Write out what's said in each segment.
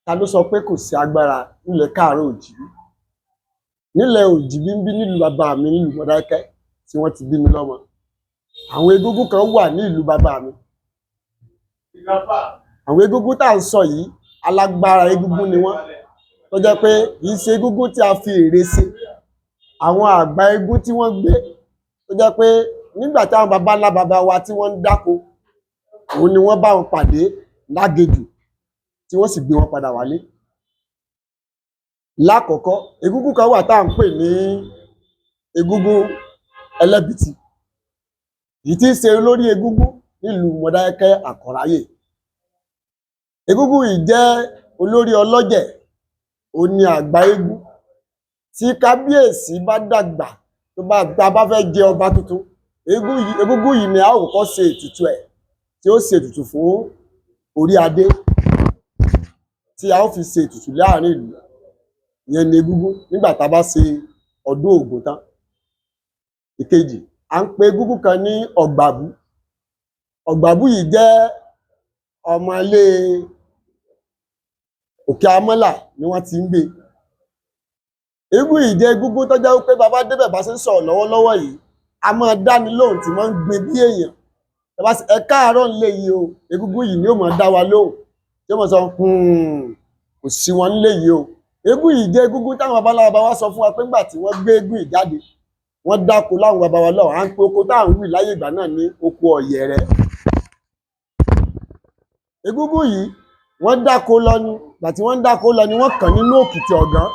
Ta ló sọ pé kò sí agbára nílẹ̀ káàárọ̀ òjìbí, nílẹ̀ òjìbí ń bí nílùú bàbá mi, nílùú Mọdákẹ́kẹ́ tí wọ́n ti bí mi lọ́mọ? Àwọn egúngún kan wà ní ìlú bàbá mi. Àwọn egúngún tá à ń sọ yìí, alágbára egúngún ni wọ́n, tó jẹ́ pé kì í ṣe egúngún tí a fi ère ṣe. Àwọn àgbà egún tí wọ́n gbé, tó jẹ́ pé nígbà táwọn baba ńlá baba wa tí wọ́n ń dáko, òun ni wọ́n bá wọn pàdé lágejù tí wọ́n sì gbé wọn padà wálé. Lákọ̀ọ́kọ́, egúngún kan wà tá à ń pè ní egúngún ẹlẹ́bìtì, èyí tí í ṣe olórí egúngún nílùú Mọdákẹ́kẹ́ Àkọ́ráyè. Egúngún yìí jẹ́ olórí ọlọ́jẹ̀, òun ni àgbà eégún. Tí kábíyèsí bá dàgbà, tó bá tá a bá fẹ́ jẹ ọba tuntun, egúngún yìí ni a ó kọ́kọ́ ṣe ètùtù ẹ̀, tí ó ṣe ètùtù fún orí adé, tí a ó fi ṣe ètùtù láàrin ìlú. Ìyẹn ni egúngún nígbà tá a bá ṣe ọdún Ògún tán. Ìkejì, à ń pe egúngún kan ní Ọ̀gbàbú. Ọ̀gbàbú yìí jẹ́ ọmọ ilé Òkè Amọ́là ni wọ́n ti ń gbé. Eégún yìí jẹ́ egúngún tó jẹ́ pé bàbá débẹ̀ bá ṣe ń sọ̀rọ̀ lọ́wọ́lọ́wọ́ yìí, a máa dáni lóhùn tí máa ń gbin bí èèyàn. Bàbá sì, ẹ káàárọ̀ nílé yìí o, egúngún yìí ni ó máa dá wa lóhùn, tí ó máa sọ, kò sí wọn nílé yìí o. Eégún yìí jẹ́ egúngún táwọn babaláwa bá wá sọ fún wa pé ńgbà tí wọ́n gbé eégún yìí jáde, wọ́n dáko láwọn baba wa lọ́hùn. À ń pe oko táwọn wì láyé ìgbà náà ní oko Ọ̀yẹ̀rẹ́. Egúngún yìí, wọ́n dáko lọ ni. Ìgbà tí wọ́n ń dáko lọ ni wọ́n kàn nínú òkìtì ọ̀gán.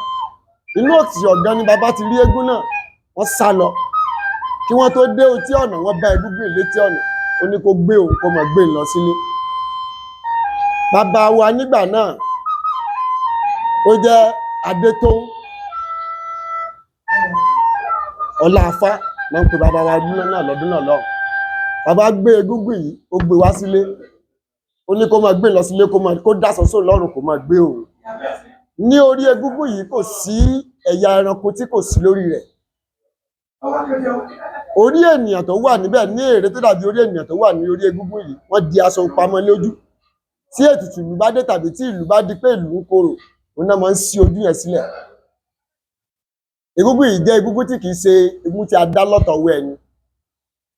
Inú òkìtì ọ̀gán ni baba ti rí eégún náà. Wọ́n sá lọ. Kí wọ́n tó dé etí ọ̀nà, wọ́n bá egúngún yìí létí ọ̀nà. Ó ní kó gbé òun, kó máa gbé lọ sílé. Bàbá wa nígbà náà, ó jẹ́ Adétóun Ọláafá ló ń pe bàbá wa náà lọ́dún náà lọ́hùn. Bàbá gbé egúngún yìí, ó gbé wá sílé. Ó ní kó máa gbé lọ sílé, kó máa kó dáṣọ sóun lọ́rùn, kó máa gbé òun. Ní orí egúngún yìí, kò sí ẹ̀yà ẹranko tí kò sí lórí rẹ̀. Orí ènìyàn tó wà níbẹ̀ ní ère tó dàbí orí ènìyàn tó wà ní orí egúngún yìí, wọ́n di aṣọ pamọ́ lójú. Tí ètùtù ìlú bá dé tàbí tí ìlú bá di pé ìlú ń korò, òun náà máa ń ṣí ojú yẹn sílẹ̀. Egúngún yìí jẹ́ egúngún tí kìí ṣe egúngún tí a dá lọ́tọ̀ ọwọ́ ẹni.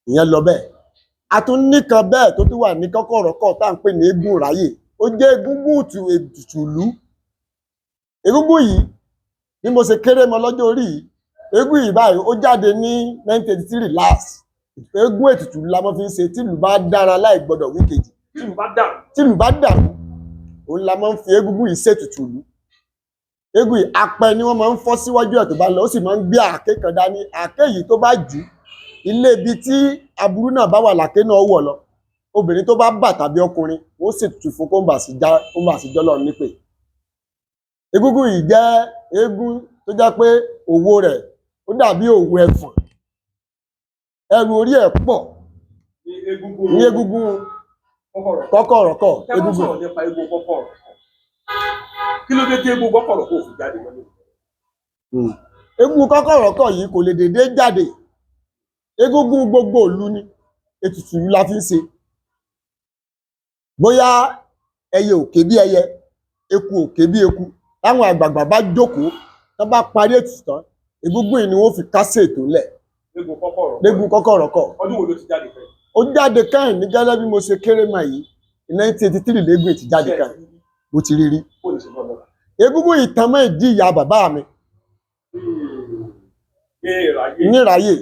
Ìyẹn lọ bẹ́ẹ̀. A tún níkan bẹ́ẹ̀ tó tún wà ní Kọ́kọ̀rọ́kọ̀ tá à ń pè ní eégún Ìráyè. Ó jẹ́ egúngún ètùtù ìlú. Egúngún yìí, bí mo ṣe kéré mọ lọ́jọ́ orí yìí, eégún yìí báyìí ó jáde ní 1983 last. Eégún ètùtù la máa fi ń ṣe tí ìlú bá dára láì gbọdọ̀ wí kejì. Tìlú bá dàrú. Tí ìlú bá dàrú, òun la máa ń fi egúngún yìí ṣètùtù ìlú. Eégún yìí, apẹ ni wọ́n máa ń fọ́ síwájú ẹ̀ tó bá lọ, ó sì máa ń gbé àáké kan dání. Àáké yìí, tó bá jù ú, ilé ibi tí aburú náà bá wà làáké náà wọ̀ lọ. Obìnrin tó bá bà tàbí ọkùnrin, wọ́n sì tù fún kó ń bà sí já, kó ń bà sí jọ́lọ́run nípè. Egúngún yìí jẹ́ eégún tó jẹ́ pé òwò rẹ̀ ó dàbí òwò ẹ̀fọ̀n. Ẹrù orí ẹ̀ pọ̀. Ní egúngún Ní egúngún Kọ́kọ̀rọ̀. Kọ́kọ̀rọ́kọ̀. Tẹ́ bá Egúngún. sọ̀rọ̀ nípa eégún Kọ́kọ̀rọ̀, kí ló dé tí eégún Kọ́kọ̀rọ̀ kò fi jáde mọ́? Eégún Kọ́kọ̀rọ́kọ̀ yìí kò lè dédé jáde. Egúngún gbogbo ìlú ni, ètùtù ìlú la fi ń ṣe. Bóyá ẹyẹ òkè bí ẹyẹ, eku òkè bí eku, táwọn àgbààgbà bá jókòó, tán bá parí ètùtù tán, egúngún yìí ni wọ́n fi kásẹ̀ ètò ńlẹ̀. Eégún Kọ́kọ̀rọ̀. Légún Kọ́kọ̀rọ́kọ̀. Ọdún wo ló ti jáde fẹ́? Ó jáde kẹ́hìn ní gẹ́lẹ́ bí mo ṣe kéré mọ̀ yìí, 1983 légún ti jáde kẹ́hìn. Mo ti rí rí. Kó lè ṣe náà lọ́la. Egúngún yìí tan mọ́ ìdí ìyá bàbá mi. Ní ìráyè. Níráyè.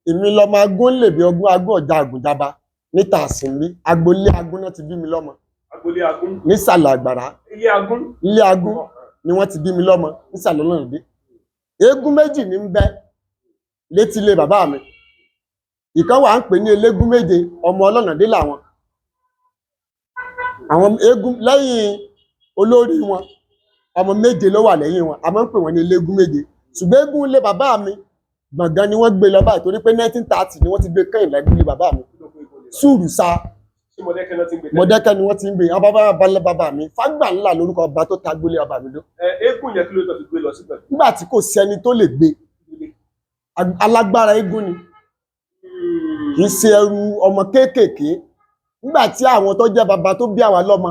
Èmi lọmọ agún lèbi ọgbọ́n agún ọ̀já àgùnjaba níta àsìnlé, agboolé agún náà ti bí mi lọ́mọ. Agboolé agún. Nísàlẹ̀ àgbàrá. Ilé agún. Ilé agún ni wọ́n ti bí mi lọ́mọ nísàlẹ̀ Ọlọ́rundé. Eégún méjì ní ń bẹ létí ilé bàbá mi. Ìkan wà ń pè ní eléégún méje, ọmọ Ọlọ́nàdé làwọn. Àwọn eégún lẹ́yìn olórí wọn, ọmọ méje ló wà lẹ́yìn wọn, a máa ń pè wọ́n ní eléégún méje. Ṣùgbọ́n eégún ilé bàbá mi, gbọ̀ngàn ni wọ́n gbé lọ báyìí, torí pé 1930 ni wọ́n ti gbé kẹ́yìn lẹ́gùn ilé bàbá mi. Sùúrùsà. Ṣé Mọ̀dẹ́kẹ́ náà ti ń gbé tẹ́lẹ̀? Mọ̀dẹ́kẹ́ ni wọ́n ti ń gbé. Àwọn bàbá balẹ̀ bàbá mi, Fágbà ńlá lórúkọ ọba tó ta gbólé bàbá mi dó. Ẹ eégún yẹn, kí ló tó fi gbé lọ síbẹ̀? Nígbà tí kò sẹ́ni tó lè gbé. Alágbára eégún ni, kì í ṣe ẹrù ọmọ kéékèèké. Nígbà tí àwọn tó jẹ́ bàbá tó bí àwa lọ́mọ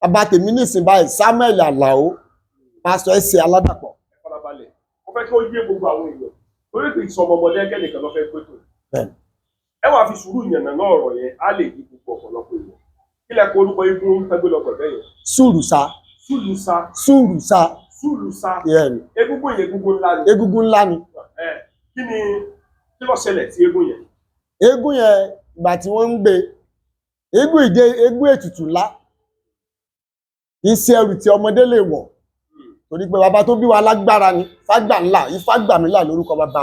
Bàbá tèmi nísìnyí báyìí, Samuel Alao, pásítọ̀ ẹsẹ̀ Aládàpọ̀. Ẹ farabalẹ̀, mo fẹ́ kí ó yé gbogbo àwọn èèyàn torí kì í sọ ọmọ Mọdákẹ́kẹ́ nìkan ló fẹ́ pé tó. Bẹ́ẹ̀ni. Ẹ wàá fi sùúrù yànnà náà ọ̀rọ̀ yẹn, á lè yí gbogbo ọ̀pọ̀lọpọ̀ èèyàn. Kí lẹ kó orúkọ eégún tẹ́gbẹ́ lọ pẹ̀lú yẹn? Sùrùsà. Sùlùsà. Sùrùsà. Sùlùsà. Yeah. Egúngún yẹn, egúngún ńlá ni? Egúngún ńlá ni. Ẹ kí ni, kí ló ṣẹlẹ̀ sí eégún yẹn? Eégún yẹn, ìgbà tí wọ́n ń gbé eégún ìdè, eégún ètùtù ńlá, kì í ṣe ẹrù tí ọmọdé lè wọ̀, torí pé bàbá tó bí wa lágbára ni. Fágbàńlá, Ifágbàmílà lórúkọ bàbá.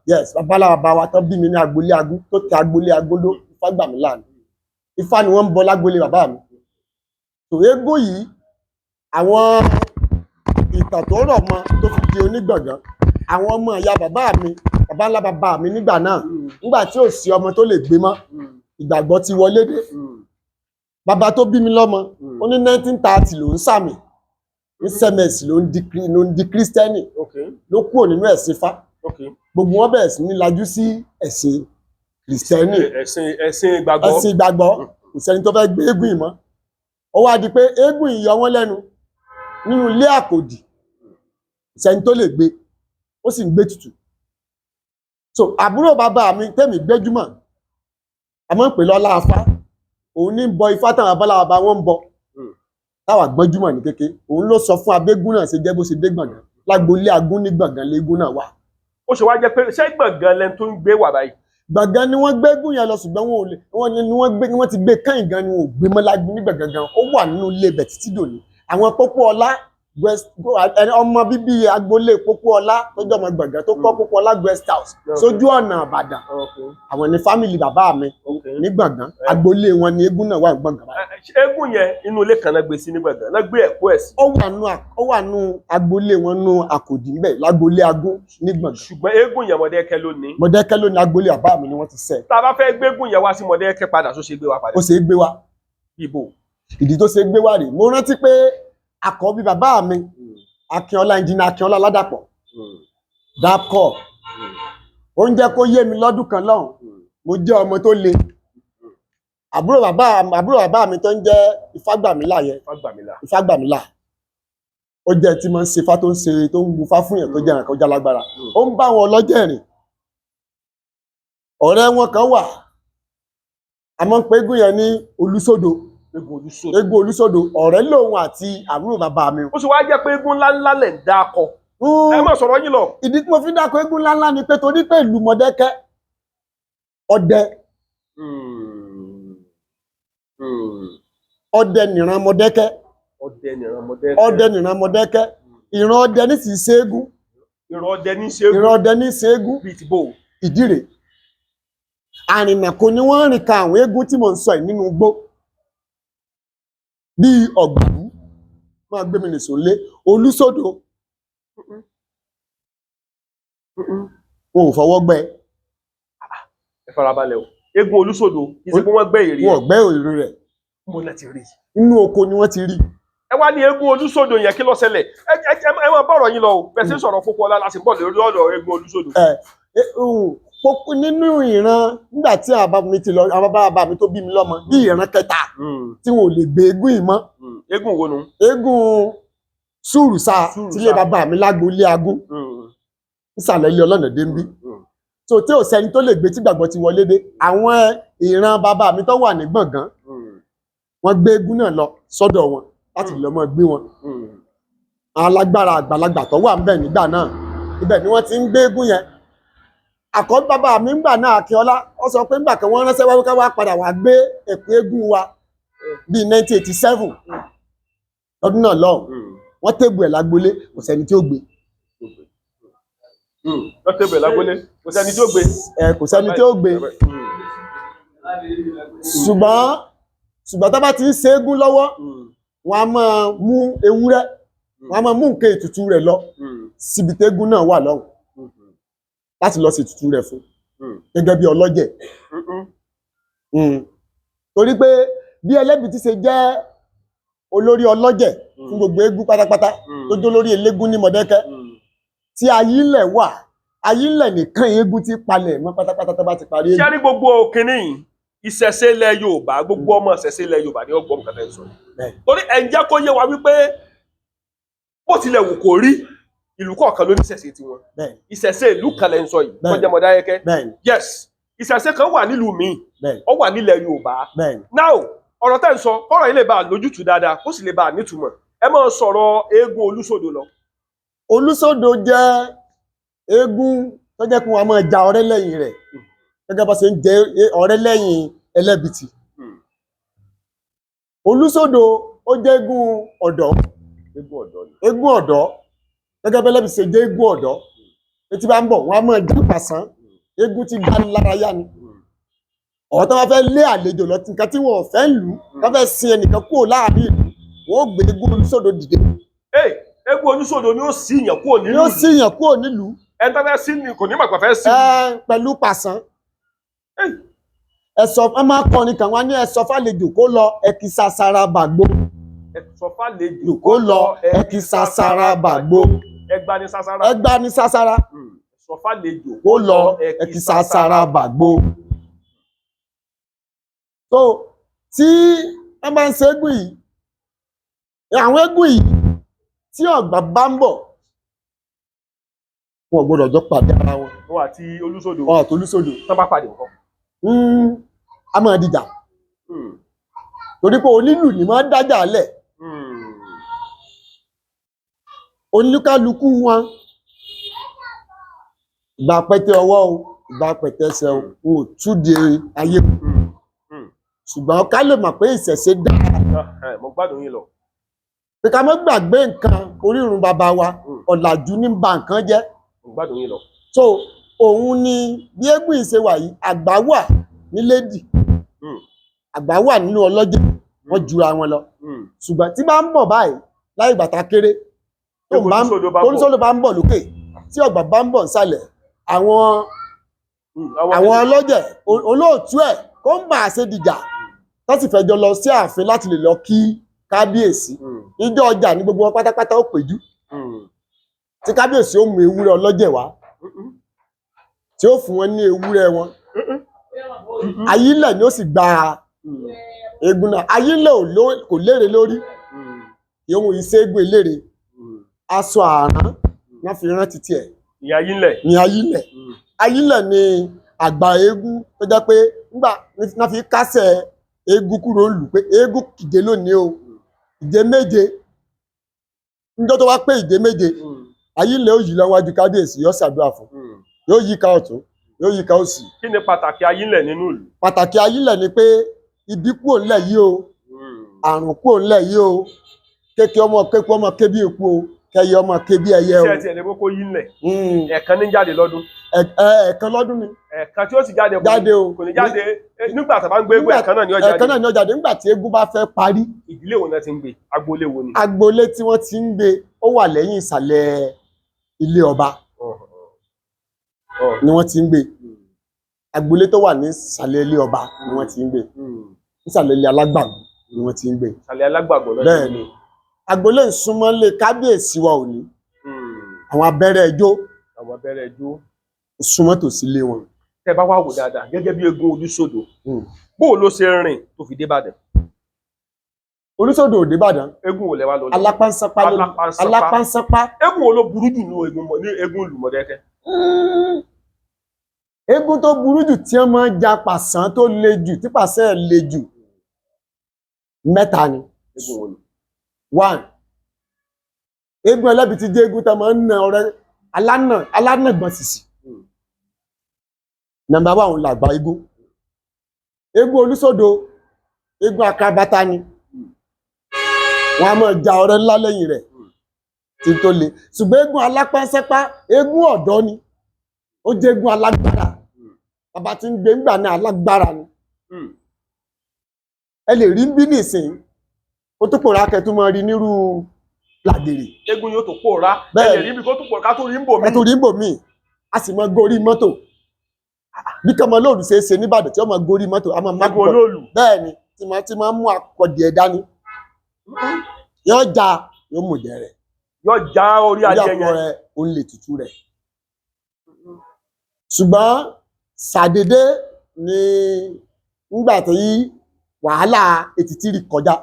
Yes, bàbá lá bàbá wa tó bí mi ní agboolé agún, tó tẹ agboolé agódó, Ifágbàmílà ni. Ifá ni wọ́n ń bọ lágboolé bàbá mi. Tò eégún yìí, àwọn ìtàn tó rọ̀ mọ́ tó fi di onígbọ̀ngàn, àwọn ọmọ ìyá bàbá mi, bàbá ńlá bàbá mi nígbà náà, nígbà tí ò sí ọmọ tó lè gbé mọ́, ìgbàgbọ́ ti wọlé dé. Bàbá tó bí mi lọ́mọ, ó ní 1930 ló ń sàmì ní sms, ló ń di kírísítẹ́nì, ló kúrò nínú ẹ̀sìn Ifá. Gbogbo wọn bẹ̀rẹ̀ sí ní lajú sí ẹ̀sìn kìrìsìtẹ́nì. Ẹ̀sìn ìgbàgbọ́. Ẹ̀sìn ìgbàgbọ́. Kò sẹ́ni tó fẹ́ gbé eégún yìí mọ́. Ó wá di pé eégún yìí yọ wọ́n lẹ́nu nínú ilé àkòdì. Kò sẹ́ni tó lè gbé, ó sì ń gbé tutù. So àbúrò bàbá mi tẹ̀mí gbẹ́júmọ̀, àmọ́ ń pè lọ́lá afá, òun ní ń bọ ifá táwọn abala bàbá wọn ń bọ táwa gbọ́njúmọ̀ ní kéke. Òun ló sọ fún abégún náà ṣe jẹ́ bó ṣe dé gbọ̀ngàn lágboolé agún. Ní gbọ̀ngàn léégún náà wà. Ó ṣe wá jẹ́ pé ṣé gbọ̀ngàn lẹni tó ń gbé wà báyìí? Gbọ̀ngàn ni wọ́n gbégún yẹn lọ, ṣùgbọ́n wọn ò lè wọ́n ní wọ́n gbé, wọ́n ti gbé kẹ́yìn gan ni, wọn ò gbé mọ́ lágbo ní gbọ̀ngàn gan. Ó wà nínú ilé ibẹ̀ títí dòní. Àwọn Pópó Ọlá West, ọmọ bíbí agboolé Pópó Ọlá tó jẹ́ ọmọ gbọ̀ngàn tó kọ́ Pópó Ọlá Guest House sójú ọ̀nà Ìbàdàn, àwọn ní family bàbá mi ní gbọ̀ngàn. Agboolé wọn ni eégún náà wà ní gbọ̀ngàn báyìí. Ṣé eégún yẹn, inú ilé kan náà gbé sí ní gbọ̀ngàn náà, gbé ẹ̀kú ẹ̀ sí? Ó wà nù agboolé wọn nù àkòdì ńbẹ lágboolé agún ní gbọ̀ngàn. Ṣùgbọ́n eégún yẹn, Mọ̀dẹ́kẹ́ ló ní? Mọ̀dẹ́kẹ́ ló ní, agboolé bàbá mi ni wọ́n ti sẹ́. Tá a bá fẹ́ gbégún yẹn wá sí Mọ̀dẹ́kẹ́ padà, tó ṣe gbé wa padà? Ó ṣe é gbé wa. Ibo? Ìdí tó ṣe é gbé wa rèé. Mo rántí pé àkọ́bí bàbá mi, Akínọlá, ẹnjìnà Akínọlá Ládàpọ̀, dapco, ó ń jẹ́ kó yé mi lọ́dún kan lọ́hùn. Mo jẹ́ ọmọ tó le. Àbúrò bàbá mi tó ń jẹ́ Ifágbàmílà yẹn, Fágbàmílà. Ifágbàmílà, ó jẹ́ tí mo ń ṣe ifá, tó ń ṣe, tó ń wufá fún yẹn, tó jẹ́ ẹ̀ràn kan lágbára. Ó ń bá àwọn ọlọ́jẹ̀ rìn. Ọ̀rẹ́ wọn kan wà, àmọ́ pé eégún yẹn ní Olúsódò. Eégún Olúsódò. Eégún Olúsódò, ọ̀rẹ́ lòun àti àbúrò bàbá mi. Ó ṣe wá jẹ́ pé eégún ńláńlá lẹ̀ ń dá akọ? Ẹ má sọ̀rọ̀ yín lọ. Ìdí tí mo fi dákọ eégún ńláńlá ni pé torí pé ìlú Mọ̀dẹ́kẹ́, ọdẹ, ọdẹ nìran Mọ̀dẹ́kẹ́. Ọdẹ nìran Mọ̀dẹ́kẹ́. Ọdẹ nìran Mọ̀dẹ́kẹ́. Ìran ọdẹ ní sì ṣe eégún. Ìran ọdẹ ní ṣe? Ìran ọdẹ ní ṣe eégún. Bíi ti bò? Ìdí rèé, àrìnàkò ni wọ́n rìn ka àwọn eégún tí mò ń sọ yìí nínú igbó bíi ọ̀gbàrú máa gbé mi nìṣó lé Olúsódò. Wọn ò fọwọ́ gbẹ. Ẹ farabalẹ̀ o. Eégún Olúsódò, kì í ṣe pé wọ́n gbẹ́ ère? Wọn ò gbẹ́ ère rẹ̀. Mo láti rí. Inú oko ni wọ́n ti rí. Ẹ wá ní eégún Olúsódò yẹn, kí ló ṣẹlẹ̀? Ẹ máa bọ̀rọ̀ yín lọ o. Bẹ́ẹ̀ sì ń sọ̀rọ̀ Pópó Ọlá láti bọ̀ lórí ọ̀rọ̀ eégún Olúsódò. Ẹ nínú ìran, nígbà tí àwọn bàbá mi ti lọ, àwọn bàbá mi tó bí mi lọ́mọ bí ìran kẹta tí wọn ò lè gbé eégún yìí mọ́. Eégún wo nu? Eégún Sùrùsà. Sùrùsà. Tílé bàbá mi lágboolé agún nísàlẹ̀ ilé ọlọ́nà dé ń bí so, tí ò sẹ́ni tó lè gbé, tí gbàgbọ́ ti wọlé dé, àwọn ìran bàbá mi tó wà ní gbọ̀ngàn, wọ́n gbé eégún náà lọ sọ́dọ̀ wọn láti lọ mọ́ gbé wọn. Àwọn alágbára àgbàlagbà tó wà ńbẹ̀ nígbà náà, ibẹ̀ ni wọ́n ti ń gbé eégún yẹn. Àkọ́bí bàbá mi ńgbà náà, Akínọlá, ó sọ pé ńgbà kan wọ́n ránṣẹ́ wá ká wá padà wá gbé ẹ̀kú eégún wa bíi 1987 lọ́dún náà lọ́hùn. Wọ́n tébù ẹ̀ lágbolé, kò sẹ́ni tí ó gbé. Lọ́tẹ̀bẹ̀ lágbólé, kò sẹ́ni tí ó gbé. Ẹ kò sẹ́ni tí ó gbé, ṣùgbọ́n tó bá ti ń ṣe eégún lọ́wọ́, wọ́n á máa mú ewúrẹ́, wọ́n á máa mú nǹkan ètùtù rẹ̀ lọ síbi tégún náà wà lọ́hùn láti lọ sí ètùtù rẹ̀ fún gẹ́gẹ́ bí ọlọ́jẹ̀. Torí pé bí Ẹlẹ́bìtì ṣe jẹ́ olórí ọlọ́jẹ̀ fún gbogbo eégún pátápátá, tó jó lórí eléégún ní Mọ̀dẹ́kẹ́, tí ayílẹ̀ wà, ayílẹ̀ nìkan eégún ti palẹ̀ mọ́ pátápátá tó bá ti parí Ṣé eégún. ní gbogbo kínní yìí? Ìṣẹ̀ṣe ilẹ̀ Yorùbá, gbogbo ọmọ ìṣẹ̀ṣe ilẹ̀ Yorùbá ni ó gbọ́ nǹkan tẹ́ ń sọ. Bẹ́ẹ̀. Torí ẹ̀ ń jẹ́ kó yé wa wípé bó tilẹ̀ wù kó rí, ìlú kọ̀ọ̀kan ló ní ìṣẹ̀ṣe tiwọn. Bẹ́ẹ̀. Ìṣẹ̀ṣe ìlú kan lẹ́ ń sọ yìí, Bẹ́ẹ̀. tó jẹ́ Mọdákẹ́kẹ́. Bẹ́ẹ̀ ni. Yes, ìṣẹ̀ṣe kan wà nílùú míì, Bẹ́ẹ̀. ó wà nílẹ̀ Yorùbá. Bẹ́ẹ̀ ni. Now, ọ̀rọ̀ tẹ́ ń sọ, kọ́rọ̀ yìí lè bá a lójútùú dáadáa, kó sì lè bá a nítumọ̀, ẹ máa sọ̀rọ̀ eégún Olúṣòdo lọ. Olúṣòdo jẹ́ eégún tó jẹ́ kí wọ́n máa ja ọ̀rẹ́ lẹ́yìn rẹ̀ gẹ́gẹ́ bá ṣe ń jẹ ọ̀rẹ́ lẹ́yìn ẹlẹ́bìtì. Olúṣòdo ó jẹ́ eégún ọ̀dọ́. Eégún ọ̀dọ́ ni. Eégún ọ̀dọ́, gẹ́gẹ́ bí ẹlẹ́bìtì ṣe jẹ́ eégún ọ̀dọ́, etí bá ń bọ̀ wọ́n á máa já pàṣán. Eégún ti dá lára yá ni. Ọ̀rọ̀ tó bá fẹ́ lé àlejò lọ, nǹkan tí wọn ò fẹ́ lù ú, tó fẹ́ sin ẹnìkan kúrò láàrin ìlú, wọn ó gbé eégún Olúṣòdo dìde. Ee, eégún Olúṣòdo ni ó sì yàn kúrò Ni nílùú. ó sì yàn kúrò nílùú. Ẹni tó fẹ́ sí ni kò ní mọ̀ pé fẹ́ sí. Ẹ pẹ̀lú pàṣán. Ey. Ẹ̀sọ́ ẹ máa kọrin kan wá ní ẹ̀sọ́ fàlejò kó lọ ẹ̀kí sasara bàgbó. Ẹ sọ fàlejò Kó lọ ẹ̀kí sasara bàgbó. Ẹgba ni sasara. Ẹgbà ní sasara. Sọ fàlejò Kó lọ ẹ̀kí sasara bàgbó. So tí wọ́n bá ń ṣe eégún yìí, àwọn eégún yìí, tí ọ̀gbà bá ń bọ̀, wọn ò gbọ́dọ̀ jọ pàdé ara wọn. Wọn àti Olúṣòdo. Wọn àti Olúṣòdo. Tán bá pàdé nǹkan. A máa dìjà, torí pé onílù ni máa ń dájà lẹ̀. Oníkálukú wọn ìgbà pẹtẹ ọwọ́ o, ìgbà pẹtẹ ẹsẹ̀ o, n ò túde ayé. Ṣùgbọ́n ká lè mọ̀ pé ìṣẹ̀ṣe dára, Mo gbádùn yín lọ. pé ká má gbàgbé nǹkan orírun bàbá wa. Ọ̀làjú ní ba nǹkan jẹ́. Mo gbádùn yín lọ. So òun ni bí eégún yìí ṣe wà yìí, àgbà wà ní lédì, àgbà wà nínú ọlọ́jẹ̀, wọ́n jura wọn lọ. Ṣùgbọ́n tí bá ń bọ̀ báyìí láì gbàtà kéré tó Eégún bá ń Olúṣòdo bá bọ̀. Olúṣòdo bá ń bọ̀ lókè, tí ọ̀gbà bá ń bọ̀ nísàlẹ̀, àwọn àwọn ọlọ́jẹ̀, olóòtú ẹ̀ kó ń bà á ṣe dìjà, tó sì fẹ́ jọ lọ sí ààfin láti lè lọ kí kábíyèsí. Ìjọ ọjà ní gbogbo wọn pátápátá ó péjú, tí kábíyèsí ó mú ewúrẹ́ ọlọ́jẹ̀ wá, tí ó fún wọn ní ewúrẹ́ wọn. Ayílẹ̀ ni ó sì gba eégún náà. Ayílẹ̀ kò lére lórí, ìhun ìṣègùn elére. Aṣọ àrán wọ́n fi rán títí ẹ̀. Ìyá yín lẹ̀. Ní ayílẹ̀. Ayílẹ̀ ni àgbà eégún tó jẹ́ pé nígbà wọ́n fi kásẹ̀ eégún kúrò ń lù pé eégún kìje lónìí o, ìje méje. Níjọ́ tó wá pé ìje méje, ayílẹ̀ ó yí lọ́wájú kábíyèsí, yóò ṣàdúrà fún, yóò yí ká ọ̀tún, yóò yí ká òsì. Kí ni pàtàkì ayílẹ̀ nínú ìlú? Pàtàkì ayílẹ̀ ni pé ibi kúrò ńlẹ̀ yìí o, àrùn kúrò ńlẹ̀ yìí o, kéke ọmọ kéku ọmọ ké bí eku o, kẹyẹ ọmọ ké bí ẹyẹ o. Iṣẹ́ tiẹ̀ ní kókó yílẹ̀. Ẹ̀ẹ̀kan ní jáde lọ́dún. Ẹ̀ẹ̀kan lọ́dún ni. Ẹ̀ẹ̀kan tí ó sì jáde Jáde o. kò ní jáde nígbà tá a bá ń gbé eégún, ẹ̀ẹ̀kan náà ni ó jáde. Ẹ̀ẹ̀kan náà ni ó jáde nígbà tí eégún bá fẹ́ parí. Ìdílé wo náà ti ń gbé? Agboolé wo ni? Agboolé tí wọ́n ti ń gbé, ó wà lẹ́yìn ìsàlẹ̀ ilé ọba ni wọ́n ti ń gbé. Agboolé tó wà ní ìsàlẹ̀ ilé ọba ni wọ́n ti ń gbé, nísàlẹ̀ ilé alágbàgbọ́ ni wọ́n ti ń gbé. Ìsàlẹ̀ alágbàgbọ́ náà. Bẹ́ẹ̀ ni, agboolé ìsúnmọ́lé kábíyèsí wa òní, àwọn abẹ́rẹ́ ẹjọ́. Àwọn abẹ́rẹ́ ẹjọ́. Súnmọ́ tòsí ilé wọn. Tẹ́ bá wá wò dáadáa gẹ́gẹ́ bí eégún Olúṣòdo, bó o ló ṣe rìn tó fi dé Ìbàdàn? Olúṣòdo òde Ìbàdàn. Eégún wo lẹ wá lọ? Alápánsápá ló. Alápánsápá. Alápánsápá. Eégún wo ló burú jù ní eégún ní eégún ìlú Mọdákẹ́kẹ́? Eégún tó burú jù tí wọ́n máa ń ja pàṣán tó le jù, tí pàṣán ẹ̀ le jù, mẹ́ta ni. Eégún wo ni? One, eégún ẹlẹ́bi ti jẹ́ eégún tó máa ń na ọ̀rẹ́ alánà alánàgbọ̀n sìsì. Number one, òun làgbà eégún. Eégún Olúṣòdo, eégún akabata ni. Wọ́n á máa ja ọ̀rẹ́ ńlá lẹ́yìn rẹ̀ tí tó le. Ṣùgbọ́n eégún alápánsápá, eégún ọ̀dọ́ ni, ó jẹ́ eégún alágbára. Bàbá tí ń gbé ńgbà náà, alágbára ni. Ẹ lè rí bí nìsín ó tó pòórá, kẹtù máa rí nírú làgèrè. Eégún yóò tó pòórá. Bẹ́ẹ̀. Ẹ lè rí ibi kó tó pòórá ká tó rí ń bò mí. Ẹ tó rí ń bò míì, a sì máa gorí mọ́tò bí kọ́mọ lóòlù ṣe é ṣe nìbàdàn tí wọ́n máa gorí mọ́tò, a máa má Eégún olóòlù. Bẹ́ẹ̀ ni, tí máa mú akọ̀dì ẹ̀ dání, yóò já, yóò mú jẹ rẹ̀. Yóò já orí Orí adìẹ àpò yẹn. rẹ̀, òun lè tutù rẹ̀. Ṣùgbọ́n ṣàdédé ni Nígbà tí wàhálà 83 kọjá,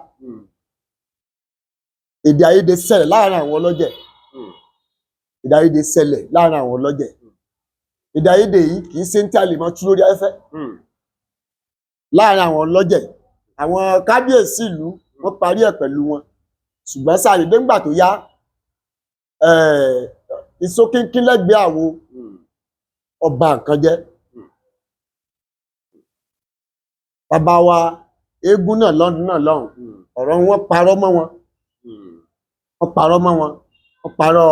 èdè àìyedè ṣẹlẹ̀ láàrin àwọn ọlọ́jẹ̀. Èdè àìyedè ṣẹlẹ̀ láàrin àwọn ọlọ́jẹ̀. Èdè àìyedè yìí kì í ṣe ń tí a lè máa tú lórí afẹ́fẹ́. Láàrin àwọn ọlọ́jẹ̀, àwọn kábíyèsí ìlú wọ́n parí ẹ̀ pẹ̀lú wọn, ṣùgbọ́n sàdédé ńgbà tó yá, iṣó kínkín lẹ́gbẹ̀ẹ́ àwo ọba nǹkan jẹ́. Bàbá wa eégún náà lọ́dún náà lọ́hùn, ọ̀rọ̀ wọn parọ́ mọ́ wọn, wọ́n parọ́ mọ́ wọn, wọ́n parọ́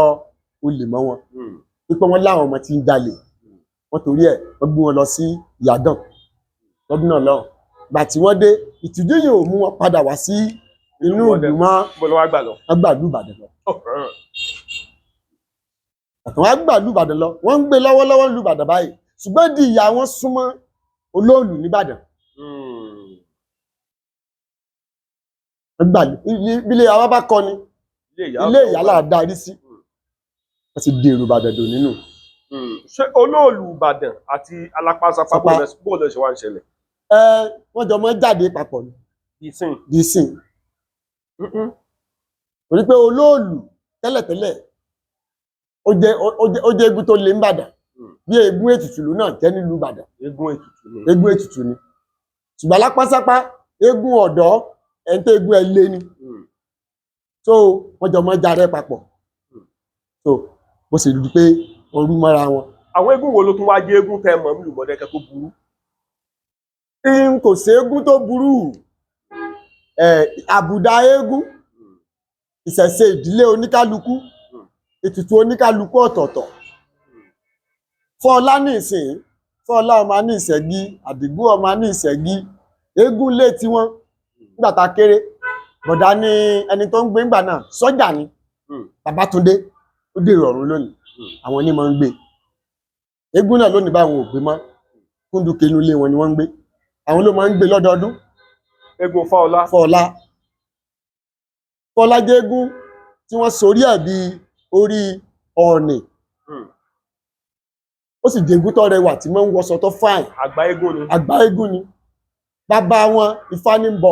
olè mọ́ wọn wípé wọ́n láwọn ọmọ tí ń jalè. Wọ́n torí ẹ̀ wọ́n gbé wọn lọ sí Ìyàgàn lọ́dún náà lọ́hùn. Gbà tí wọ́n dé, ìtìjú yìí ò mú wọn padà wá sí inú ìlú mọ́. Bó ló wá gbà lọ? Wọ́n gbà ìlú Ìbàdàn lọ. Àtàwọn àgbà ìlú Ìbàdàn lọ, wọ́n ń gbé lọ́wọ́lọ́wọ́ ìlú Ìbàdàn báyìí, ṣùgbọ́n di ìyá wọn súnmọ́ olóòlù nìbàdàn. Wọ́n gbà ilé àwa bá kọ́ ni ilé ìyá là darí sí, wọ́n ti dèrò Ìbàdàn dò nínú. Ṣé olóòlù Ìbàdàn àti alápásápá Sápá. bó lọ ṣe wá ń ṣẹlẹ̀? Ẹ wọ́n jọ mọ́ jáde papọ̀ ni. Ìsìn. Di sìn, torí pé olóòlù tẹ́lẹ̀tẹ́lẹ̀ ó jẹ́ eégún tó lé ńbàdàn, bí eégún ètùtù ló náà jẹ́ nílùú Ìbàdàn. Eégún ètùtù ni. Eégún ètùtù ni, ṣùgbọ́n alápásápá eégún ọ̀dọ́ ẹni tó eégún ẹ lé ni. So wọ́n jọ mọ́ jáde papọ̀. So bó ṣe di pé wọ́n rú mọ́ra wọn. Àwọn eégún wo ló tún wá jẹ́ eégún tẹ́ mọ̀ nílùú Mọ̀dẹ́kẹ́ tó burú? N kò sí eégún tó burú. Ẹ àbùdá eégún, ìṣẹ̀ṣe ìdílé oníkálukú, ètùtù oníkálukú ọ̀tọ̀ọ̀tọ̀. Fọlá ní ìsìn, Fọlá ọmọ ní ìṣẹ́gi, Àdìgún ọmọ ní ìṣẹ́gi, eégún lé tiwọn nígbà tá a kéré. Bọ̀dá ní ẹni tó ń gbé ńgbà náà, sọ́jà ni. Babátúndé ó dèrò ọ̀run lónìí. Àwọn ní máa ń gbé eégún náà lónìí, báwọn ò gbé mọ́. Kúndùkẹ́ inú ilé wọn ni wọ́n ń gbé, àwọn ló máa ń gbé lọ́dọọdún. Eégún Fáọlá. Fọlá, Fọlá jẹ́ eégún tí wọ́n sorí ẹ̀ bí orí ọ̀ọ̀nì. Ó sì jẹ́ eégún tó rẹwà tí máa ń wọṣọ tó fáìn. Àgbà eégún ni. Àgbà eégún ni. Bàbá wọn Ifá ní ń bọ.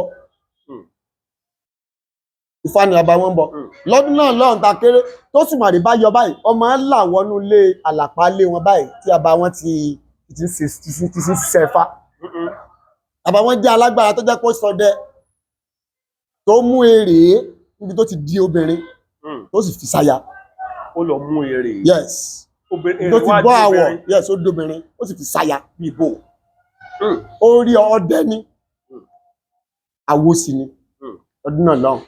Ifá ni bàbá wọn ń bọ. Lọ́dún náà lọ́run ta kéré tó Sùmàrè bá yọ báyìí, ọmọ ń là wọnú ilé àlàpà lé wọn báyìí tí bàbá wọn ti ń ṣiṣẹ́ Ifá. Bàbá wọn jẹ́ alágbára tó jẹ́ pé ó ṣọdẹ tó mú èrè níbi tó ti di obìnrin, tó sì fi ṣaya. Ó lọ mú èrè? Yes. Obìnrin Tó ti wá bọ́ di àwọ̀ obìnrin? Yes, ó dobìnrin, ó sì fi ṣaya. Bíbò? Ó rí ọdẹ ní àwo sì ni. Ọdún náà lọ́hùn,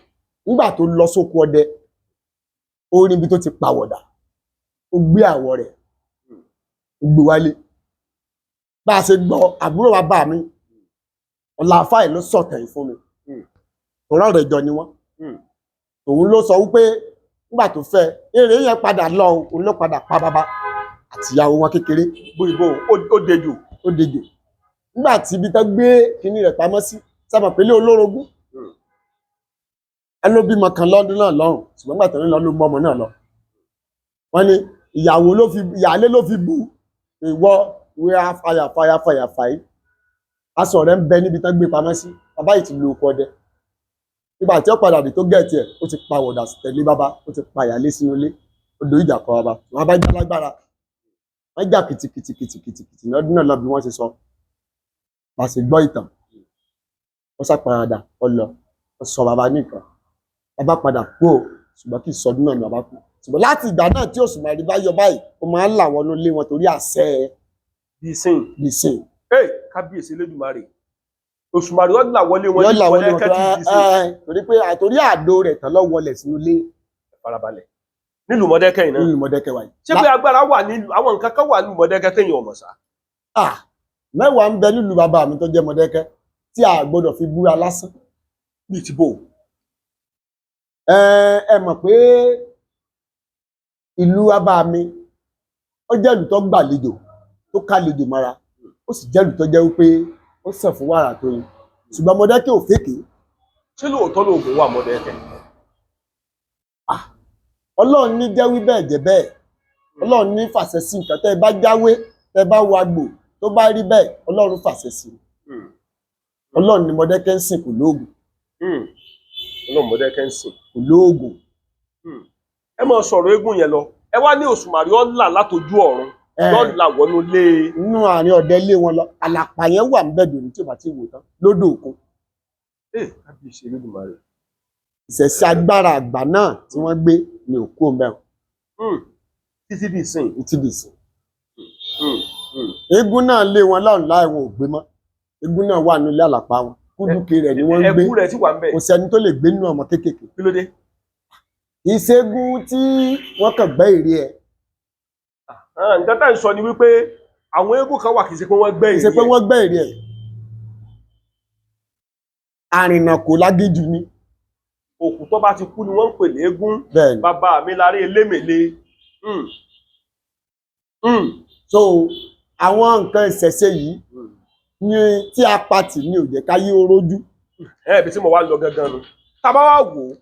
nígbà tó lọ sóko ọdẹ, ó rí ibi tó ti pàwọ̀dà, ó gbé àwọ̀ rẹ̀, ó gbé wálé. Bá a ṣe gbọ́, àbúrò bàbá mi ọ̀làfáì ló sọ̀tẹ̀ yìí fún mi. Ọ̀rọ̀ rẹ̀ jọ ni wọ́n. Òun ló sọ wípé nígbà tó fẹ́ eré yẹn padà lọ, òun ló padà pa bàbá àtìyàwó wọn kékeré. Bíbò? Ó dejò? Ó dejò. Nígbà tí ibi tán gbé kinní rẹ̀ pamọ́ sí, sábà pélé olórogún, ẹ ló bímọ kan lọ́dún náà lọ́hùn, ṣùgbọ́n nígbà tó ń lọ ló mọ ọmọ náà lọ. Wọ́n ní ìyàwó ló fi ìyáálé ló fi bu ìwọ ìwé fàyà fàyà fàyà fàyè, aṣọ rẹ̀ ń bẹ níbi tán gbé pamọ́ sí. Bàbá yìí ti lo oko ọdẹ. Nígbà tí ó padà dé tó gẹ̀ẹ́tì ẹ̀, ó ti pàwọ̀dà tẹ̀lé bàbá, ó ti pa ìyáálé sínú ilé, ó dojú ìjà kọ bàbá. Wọn bá já lágbára, wọ́n jà kìtìkìtìkìtìkìtì lọ́dún náà lọ. Bí wọ́n ṣe sọ bá ṣe gbọ́ ìtàn, wọ́n ṣàparadà ọlọ, wọ́n sọ bàbá nìkan, bàbá padà kú o, ṣùgbọ́n kì í sọdún náà ni bàbá kú. Ṣùgbọ́n láti ìgbà náà, tí Òṣùmàrè bá yọ báyìí, ó máa ń là wọnú ilé wọn torí àṣẹ. Ìsìn. Nìsín. Ee, kábíyèsí Elédùmarè! Òṣùmàrè ó là wọlé wọn yọ ní là wọnú wọn Mọ̀dẹ́kẹ́ tí ìsìn. Torí pé àtòrí àdó rẹ̀ tán lọ wọlẹ̀ sínú ilé. Farabalẹ̀, nílùú Mọ̀dẹ́kẹ́ yìí náà? Nínú Mọ̀dẹ́kẹ́ wa yìí. Ṣé pé agbára wà nílùú, àwọn nǹkan kan wà nílùú Mọ̀dẹ́kẹ́ téèyàn ò mọ̀ sá? Ah, mẹ́wàá ń bẹ nílùú bàbá mi tó jẹ́ Mọ̀dẹ́kẹ́ tí a gbọ́dọ̀ fi búra lásán. Bíi ti bò? Ẹ ẹ mọ̀ pé ìlú bàbá mi, ó jẹ́ ìlú tó gbàlejò, tó kálejò mọ́ra, ó sì jẹ́ ìlú tó jẹ́ wípé ó sàn fún wàrà tó yin, ṣùgbọ́n Mọ̀dẹ́kẹ́ ò fèké. Ṣé lóòótọ́ lóògùn wà Mọ̀dẹ́kẹ́? Ọlọ́run ní jẹ́ wí bẹ́ẹ̀ jẹ́ bẹ́ẹ̀. Ọlọ́run ní fàṣẹ sí nǹkan. Tẹ́ ẹ bá jáwé, tẹ́ ẹ bá wagbò, tó bá rí bẹ́ẹ̀, Ọlọ́run fàṣẹ sí i. Ọlọ́run ni Mọdákẹ́kẹ́ ń sìn, kò lóògùn. Ọlọ́run Mọdákẹ́kẹ́ ń sìn. Kò lóògùn. Ẹ máa sọ̀rọ̀ eégún yẹn lọ. Ẹ wá ní Òṣùmàrè ọ̀là látọjú ọ̀run, lọ́la wọnú lé. Nínú àárín ọ̀dẹ ilé wọn lọ, àlàpà yẹn wà ńbẹ̀ dòní tí ò bá ti wò tán lódò òkun. Ẹ kábíyèsí Olódùmarè. Ìṣẹ̀ṣe agbára àgbà náà tí wọ́n gbé ní òkú ọmọ Títí di ìsìn. Títí di ìsìn. Eégún náà lé wọn láwọn láì wọn ò gbé mọ́. Eégún náà wà nílé àlàpà wọn, kúdùkì rẹ̀ ni wọ́n ń gbé. Ẹkú rẹ̀ sì wà ń bẹ̀. Kò sẹ́ni tó lè gbé nínú ọmọ kéékèèké. Kí ló dé? Ìṣègùn tí wọ́n kàn gbẹ́ ère ẹ̀. Ah, nǹkan tá à ń sọ ni wípé àwọn eégún kan wà, kì í ṣe pé wọ́n gbẹ́ Kì í ṣe ère pé ẹ̀. wọ́n gbẹ́ ère ẹ̀. Àrìnàkò lágéjù ni. Òkú tó bá ti kú ni wọ́n ń pè léégún. Bẹ́ẹ̀ ni. Bàbá mi lárí elémèlé. So àwọn nǹkan ìṣẹ̀ṣe yìí ni tí a pa tì ní ò jẹ́ káyé ó rójú. Ẹ ibi tí mo wá lọ gangan nu, tá a bá wá wò ó,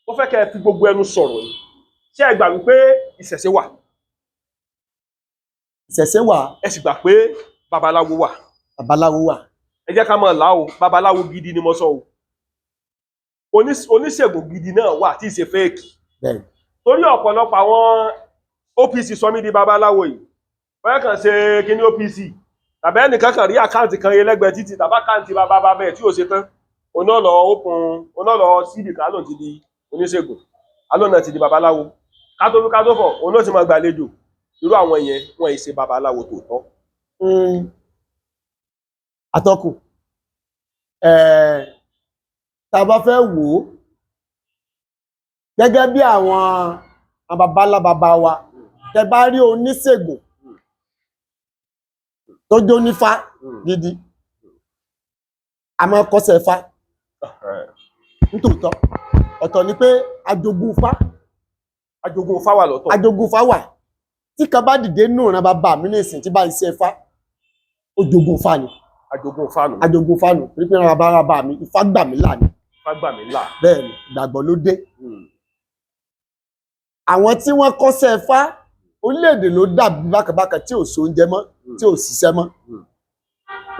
mo fẹ́ kẹ́ ẹ fi gbogbo ẹnu sọ̀rọ̀ yìí. Ṣé ẹ gbà wípé ìṣẹ̀ṣe wà? Ìṣẹ̀ṣe wà. Ẹ sì gbà pé babaláwo wà? Babaláwo wà. Ẹ jẹ́ ká máa là ó. Babaláwo gidi ni mo sọ o. Oníṣègùn gidi náà wà tí ì ṣe fake? Bẹ́ẹ̀ ni. Torí ọ̀pọ̀lọpọ̀ àwọn OPC sọ mí di babaláwo yìí, bóyá kàn ṣe kíní OPC tàbí ẹnìkan kan rí account kan yẹn lẹ́gbẹ̀ẹ́ títì tàbí account bàbá bàbá ẹ̀ tí ò ṣe tán, oná lọ open, oná lọ síbì kan lóun ti di oníṣègùn, alóun náà ti di babaláwo. Kátó fi kátó fọ̀, òun náà ti máa gbàlejò. Irú àwọn yẹn, wọn ì ṣe babaláwo tòótọ́. Atọ́kùn, tá a bá fẹ́ wò ó gẹ́gẹ́ bí àwọn baba ńlá baba wa, tẹ bá rí oníṣègùn tó jó nífá gidi, a máa kọ́ṣẹ́ ifá nítòótọ́. Ọ̀tọ̀ ni pé ajogun ifá. Ajogun fáwà lọ́tọ̀. Ajogun ifá wà. Tí kan bá dìde nù ìran bàbá mi ní ìsìn tí bá ń ṣe ifá, ó jogun ifá ni. Ajogun fánu. Ajogun ifá nù, torí pé ìran bàbá mi, ifá gbà mí là ni. Fágbà mí là. Bẹ́ẹ̀ ni, ìgbàgbọ́ ló dé. Àwọn tí wọ́n kọ́ṣẹ́ ifá, orílẹ̀-èdè ló dàbí bákàbákà tí ò sóúnjẹ mọ́, tí ò ṣiṣẹ́ mọ́.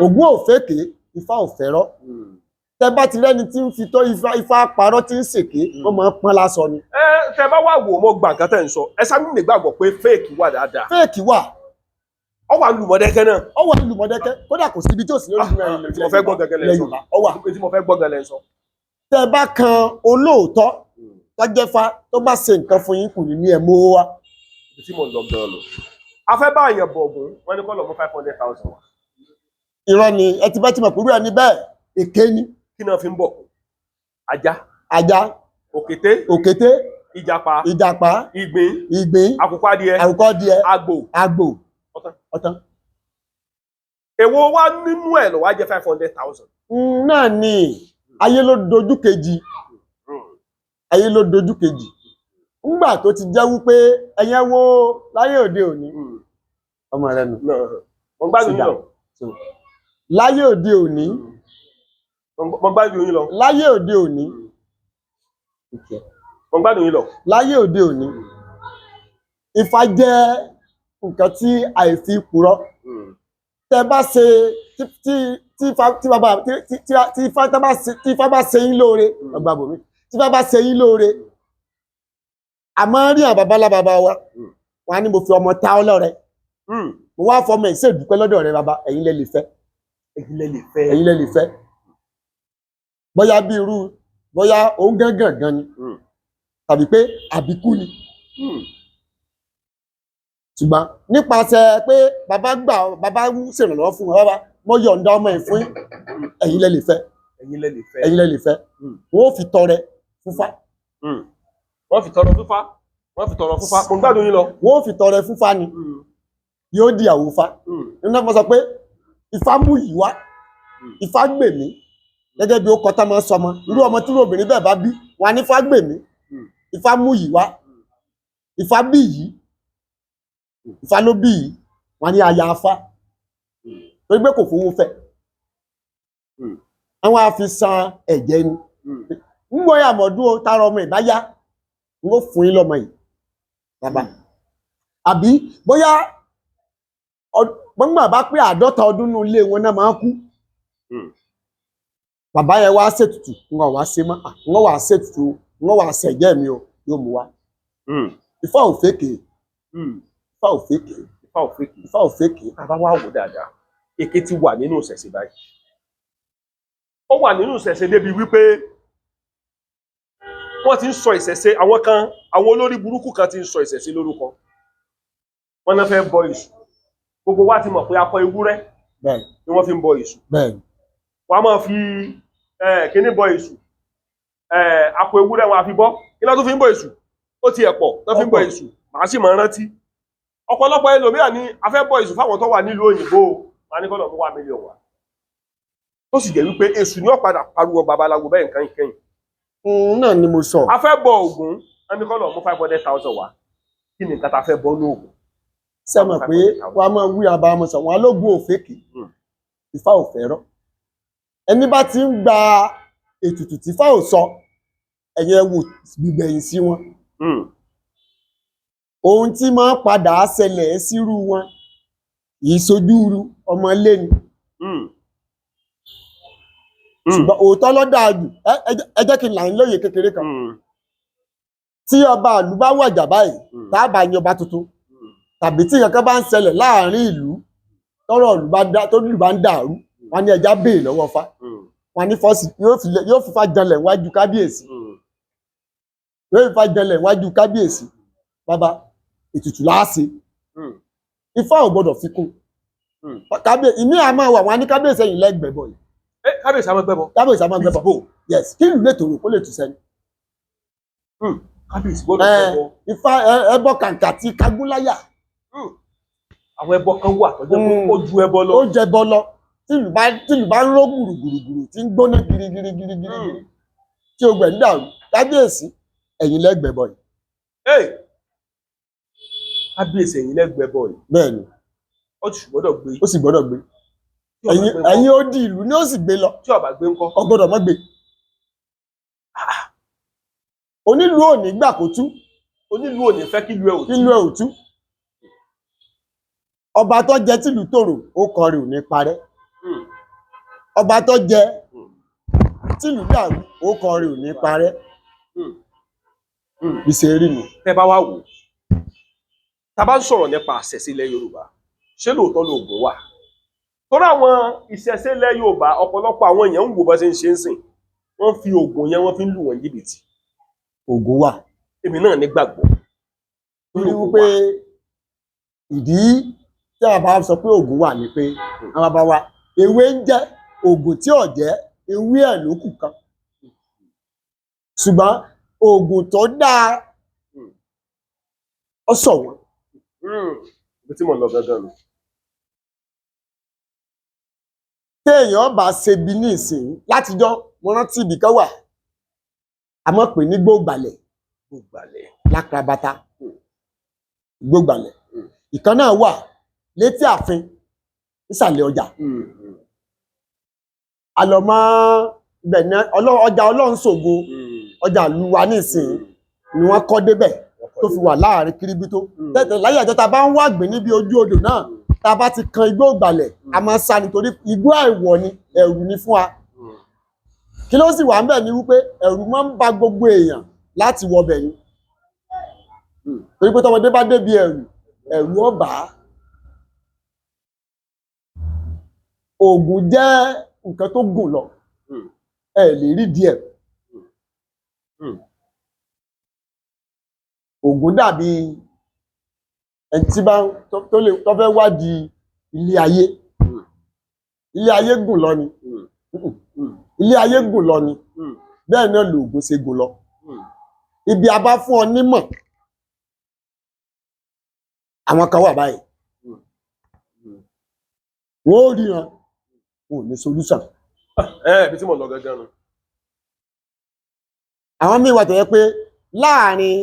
Ògún ò fèké, ifá ò fẹ́rọ́. Tẹ bá ti rẹ́ni tí ń fi tó ifá, ifá parọ́, tí ń ṣèké, wọ́n máa ń pọ́n lásọ ni. Ẹ tẹ bá wà wò, mo gbà nǹkan tẹ̀ ń sọ. Ẹ sábà nígbàgbọ́ pé fake wà dáadáa. Fake wà. Ọ wà lùmọ̀dẹ́kẹ́ náà. Ó wà nílùú Mọ̀dẹ́kẹ́, kódà kò síbi tí ò sí lórí ìlú Tí mo fẹ́ gbọ́ gẹ́gẹ́ lẹ́ ilẹ̀ sọ. Yorùbá, ó wà. Tí mo fẹ́ gbọ́ gẹ́gẹ́ lẹ́ sọ. Tẹ bá kan olóòótọ́ tọ́jẹ́fá, tó bá ṣe nǹkan fún yín, kù ní ní ẹ̀ mówó wá. Ibi tí mo ń lọ gan-an lọ. A fẹ́ bá àyàn bọ̀ ọ̀gùn, wọ́n ní kọ́ lọ mú 500,000 wá. Irọ́ ni. Ẹ ti bá ti mọ̀ pẹ̀lú ẹni bẹ́ẹ̀, èké ni. Kí náà fi ń bọ̀? Ajá, Ajá, òkété, òkété, ìjàpá, ìjàpá, ìgbín, ìgbín, àkùkọ adìẹ, àkùkọ díẹ̀, àgbò. Àgbò. Ọ̀tán. Ọ̀tán. Èwo wá nínú ẹ̀ ló wá jẹ́ 500,000? Náà ni ayé ló dojú kejì, ayé ló dojú kejì. Ńgbà tó ti jẹ́ wípé ẹ̀yẹn wo láyé òde òní, ọmọ rẹ nù. Mo gbádùn yín lọ. Láyé òde òní. Mo gbádùn yín lọ. Láyé òde òní. Mo gbádùn yín lọ. Láyé òde òní, ifá jẹ́ nǹkan tí àìfi purọ́. Tẹ bá ṣe tí tí tí ifá tí bàbá tí tí tí ifá tá bá ṣe, tí ifá bá ṣe yín lóore, ọgbà bòmí, tí ifá bá ṣe yín lóore, àmọ́ rí àwọn baba ńlá baba wa, wọn á ní mo fi ọmọ ta ọ́ lọ́rẹ, mo wá fọmọ ẹ̀ ṣèdúpẹ́ lọ́dọ̀ rẹ baba, ẹ̀yin lẹ lè fẹ́. Ẹ̀yin lẹ lè fẹ́. Ẹ̀yin lẹ lè fẹ́. Bóyá bí irú bóyá òun gángan gan ni, tàbí pé àbíkú ni. Ṣùgbọ́n nípasẹ̀ pé bàbá gbà, bàbá ń ṣèrànlọ́wọ́ fún wọn, bàbá mo yọ̀ǹda ọmọ ẹ̀ fún yín, ẹ̀yin lẹ lè fẹ́. Ẹ̀yin lẹ lè fẹ́. Ẹ̀yin lẹ lè fẹ́. Wọn ò fi tọrẹ fúnfá. Wọ́n fi tọrọ fúnfá. Wọ́n fi tọrọ fúnfá. Mo gbádùn yín lọ. Wọn ò fi tọrẹ fúnfá ni, yóò di àwòfá. Nínú ọmọ sọ pé ifá mú yìí wá, ifá gbè mí, gẹ́gẹ́ bí ó kọ tá máa ń sọmọ irú ọmọ tí irú obìnrin bẹ́ẹ̀ bá bí wọn á ní ifá gbè mí, ifá mú yìí wá, ifá bí yìí, ifá ló bí yìí, wọn á ní aya afá, torí pé kò fowó fẹ́. Àwọn á fi san ẹ̀jẹ̀ ni. Ń gbọ́ yàmọ̀dún o, tára ọmọ ìbáyá n ó fún yín lọ́mọ yìí bàbá, àbí bóyá gbọ́ngbà bá pé 50 ọdún nínú ilé wọn náà máa ń kú. Bàbá yẹn wá ṣètùtù, ń wá ṣe mọ́, ń wá ṣètùtù, ń wá ṣẹ̀jẹ̀ mi o, yóò mú wá. Ifá ò fèkè. Ifá ò fèkè. Ifá ò fèkè. Ifá ò fèkè. Bàbá wa wò dáadáa, èké ti wà nínú ìṣẹ̀ṣe báyìí. Ó wà nínú ìṣẹ̀ṣe débi wípé wọ́n ti ń sọ ìṣẹ̀ṣe, àwọn kan, àwọn olórí burúkú kan ti ń sọ ìṣẹ̀ṣe lórúkọ. Wọ́n náà fẹ́ bọ Èṣù. Gbogbo wa ti mọ̀ pé akọ ewúrẹ́ ni wọ́n fi ń bọ Èṣù. Wọ́n á máa fi kíní bọ Èṣù, akọ ewúrẹ́ wọn á fi bọ́. Kí ló tún fi ń bọ Èṣù? Ó ti ẹ̀ pọ̀ tó fi ń bọ Èṣù, màá sì máa rántí. Ọ̀pọ̀lọpọ̀ ẹlòmíràn ni a fẹ́ bọ Èṣù fáwọn tó wà nílùú òyìnbó o, wọn á ní kọ́nà mú 1 million wá. Tó sì jẹ́ wípé Èṣù ni ó padà pariwo babaláwo bẹ́ẹ̀ nǹkan ìkẹyìn. Náà ni mo sọ. A fẹ́ bọ Ògún, wọn ní kọ́nà mú 500,000 wá. Kí ni nǹkan tá a fẹ́ bọ́ ní Ògún? Ṣé mọ̀ pé wọ́n á máa wí abamọ sọ wọn alógun ò fèkè. Ifá ò fẹ́rọ́. Ẹni bá ti ń gba ètùtù tí Ifá ò sọ, ẹ̀yẹ wò gbígbẹ̀yìn sí wọn. Ohun tí máa ń padà ṣẹlẹ̀ sírú wọn ìṣojúru ọmọ ilé ni. Ṣùgbọ́n òótọ́ ló dáa jù. Ẹ jẹ́ kí n là ń lóye kékeré kan. Tí ọba ìlú bá wàjà báyìí, tá a bá yan ọba tuntun, tàbí tí nǹkan kan bá ń ṣẹlẹ̀ láàrin ìlú, tọ́rọ̀ ìlú bá dá, tó ìlú bá ń dàrú, wọn ní ẹja béè lọ́wọ́ Ifá. Wọn ní fọ́ọ̀sì yóò fífa janlẹ̀ wájú kábíyèsí. Yóò fífa janlẹ̀ wájú kábíyèsí. Bàbá, ètùtù láàṣẹ. Ifá ò gbọdọ̀ fi kún. Kábíyèsí ìmí àmọ́ wà, wọn ní kábíyèsí ẹ̀yìn lẹ́gbẹ̀ẹ́ bọ̀ yìí. Kábíyèsí àwọn ẹgbẹ́ bọ. Kábíyèsí àmọ́ gbẹ́bọ̀. Bò. Yes, kí ìlú lè tòrò kó lè tù sẹ́ni. Kábíyèsí gbọ́dọ̀ gbẹ́bọ. Ifá ẹbọ kàǹkà tí kagúnláyà. Àwọn ẹbọ kan wà tó jẹ́ pé ó ju ẹbọ lọ. Ó jẹbọ lọ. Tìlú bá ń ró gbùrùgbùrùgbùrù, tí ń gbóná girigirigirigiri, tí ogbẹ̀ ń dàrú, kábíyèsí ẹ̀yìn lẹ́gbẹ̀ẹ́ bọ̀ yìí. Kábíyèsí ẹ̀yin lẹ́gbẹ̀ẹ́ bọ̀ yìí. Bẹ́ẹ̀ ni. Ó sì gbọ́dọ̀ gbé. Ó sì gbọ́dọ̀ gbé. Tí ó bá Ẹ̀yìn gbé ńkọ́? Ẹ̀yìn ó di ìlú ni ó sì gbé lọ. Tí ó bá gbé ńkọ́? Ó gbọ́dọ̀ má gbé. Onílùú ò ní gbà kó tú. Onílùú ò ní fẹ́ kí ìlú ẹ̀ ò tú. Kílùú ẹ̀ ò tú. Ọba tó jẹ tìlú tòrò, ó kọrin ò ní parẹ́. Ọba tó jẹ tìlú dàrú, ó kọrin ò ní parẹ́. Bí ṣe rí nu. Tẹ́ bá wá wò, tá a bá ń sọ̀rọ̀ nípa àṣẹ̀ṣe ilẹ̀ Yorùbá, ṣé lóòótọ́ lóògùn wà? Torí àwọn ìṣẹ̀ṣe ilẹ̀ Yorùbá, ọ̀pọ̀lọpọ̀ àwọn èèyàn ń wò bá ṣe ń ṣe ń sìn, wọ́n fi oògùn yẹn, wọ́n fi ń lù wọ́n jìbìtì. Ògùn wà. Èmi náà nígbàgbọ́. Torí Ògùn wípé wà. Ìdí tí a bá sọ pé ògùn wà ni pé àwọn bàbá wa, ewé ń jẹ́ ògùn, tí ò jẹ́ ewé ẹ̀ ló kù kan, ṣùgbọ́n ògùn tó dáa, ó ṣọ̀wọ́n. Ibi tí mò ń lọ gangan nù. Téèyàn bá ṣe bí ní ìsìn látijọ́, mo rántí ibì kan wà, àmọ́ pè ní gbóògbàlẹ̀. Gbàlẹ̀. Lákrabata, gbóògbàlẹ̀. Ìkan náà wà létí ààfin nísàlẹ̀ ọjà. Àlọ́mọ́ ibẹ̀ ní ọjà Ọlọ́run ṣògo. Ọjà ìlú wa ní ìsìn ni wọ́n kọ́ débẹ̀ tó fi wà láàrin Kíríbító. Tẹ́tẹ̀ láyé àjọ, tá a bá ń wàgbé níbi ojú odò náà, tá a bá ti kan igbó ìgbàlẹ̀, a máa ń sá nítorí igbó àìwọ̀ ni, ẹ̀rù ni fún wa. Kí ló sì wà ń bẹ̀ ni wípé ẹ̀rù máa ń ba gbogbo èèyàn láti wọbẹ̀ ni, torí pé tọmọdé bá débi ẹ̀rù, ẹ̀rù ó bà á. Ògùn jẹ́ nǹkan tó gùn lọ. Ẹ lè rí díẹ̀. Ògùn dàbí ẹni tí bá tó lè tó fẹ́ wádìí ilé ayé. Ilé ayé gùn lọ ni. Ilé ayé gùn lọ ni. Bẹ́ẹ̀ náà lòògùn ṣe gùn lọ. Ibi a bá fún ọ nímọ̀, àwọn kan wà báyìí, wọ́n ó ríran, wọn ò ní solution. Ẹ ibi tí mò ń lọ gangan nù. Àwọn míì wà tó yẹ pé láàrin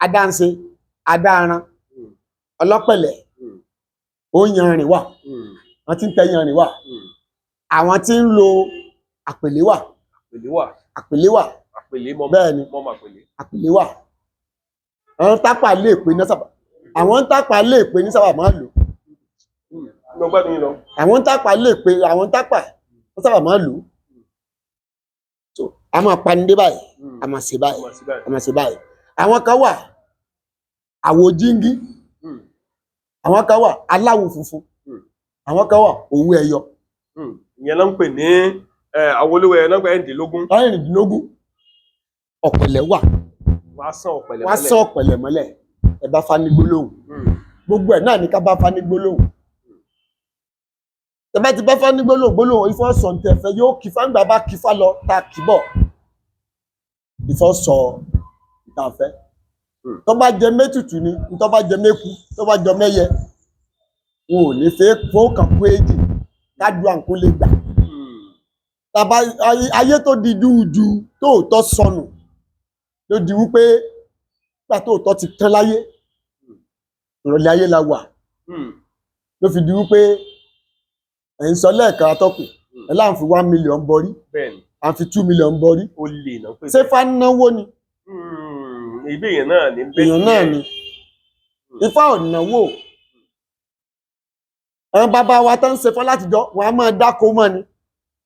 adáǹṣe adáran, ọlọ́pẹ̀lẹ̀, ó yanrìn wà, àwọn tí ń tẹ yanrìn wà, àwọn tí ń lo àpèlé wà. Àpèlé wà. Àpèlé wà. Àpèlé mọ́. Bẹ́ẹ̀ ni. Mọ́ àpèlé. Àpèlé wà. Àwọn tápà lè pè ní sábà, àwọn tápà lè pè ní sábà máa ń lò. Mo gbádùn yín lọ. Àwọn tápà lè pè, àwọn tápà wọ́n sábà máa ń lò. A máa panidé báyìí, a máa ṣe báyìí, Ọmọ sí báyìí. a máa ṣe báyìí. Àwọn kan wà àwo jíngí, àwọn kan wà aláwo funfun, àwọn kan wà òwú ẹyọ. Ìyẹn ló ń pè ní àwọléwẹ nọ́mbà 16. 16. Ọ̀pẹ̀lẹ̀ wà. Wọ́n á sàn ọ̀pẹ̀lẹ̀ Wọ́n á mọ́lẹ̀. sán ọ̀pẹ̀lẹ̀ mọ́lẹ̀, ẹ bá fani gbólóhùn. Gbogbo ẹ̀ náà ní ká bá fani gbólóhùn. Ẹ bá ti bá fani gbólóhùn gbólóhùn, Ifá sọ ní tẹ̀fẹ́ yóò kí fáńgbà bá kí fá lọ tá a kì bọ̀, Ifá sọ ìta fẹ́. Tó bá jẹ mẹ́tùtù ni, tó bá jẹ mẹ́ku, tó bá jọ mẹ́yẹ, wọn ò ní fẹ́ fọ́ọ̀kàn kú èjì kájú àǹkó lè gbà. Tàbá ayé tó di júùjù tóòtọ́ sọnù ló di wípé nígbà tóòtọ́ ti tán láyé, ìrọ̀lẹ́ ayé la wà, ló fi di wípé ẹ̀ ń sọ lẹ́ẹ̀kan atọ́kùn ẹ̀ láǹ fi 1 million bọrí, Bẹ́ẹ̀ni. à ń fi 2 million bọrí. Ó lè náà pè. Ṣé fánáwó ni? Ibi èèyàn náà ní bẹ́ẹ̀. Èèyàn náà ni. Ifá ò náwó. Àwọn bàbá wa tó ń ṣe fọ́ látijọ́, wọn á máa dáko mọ́ ni.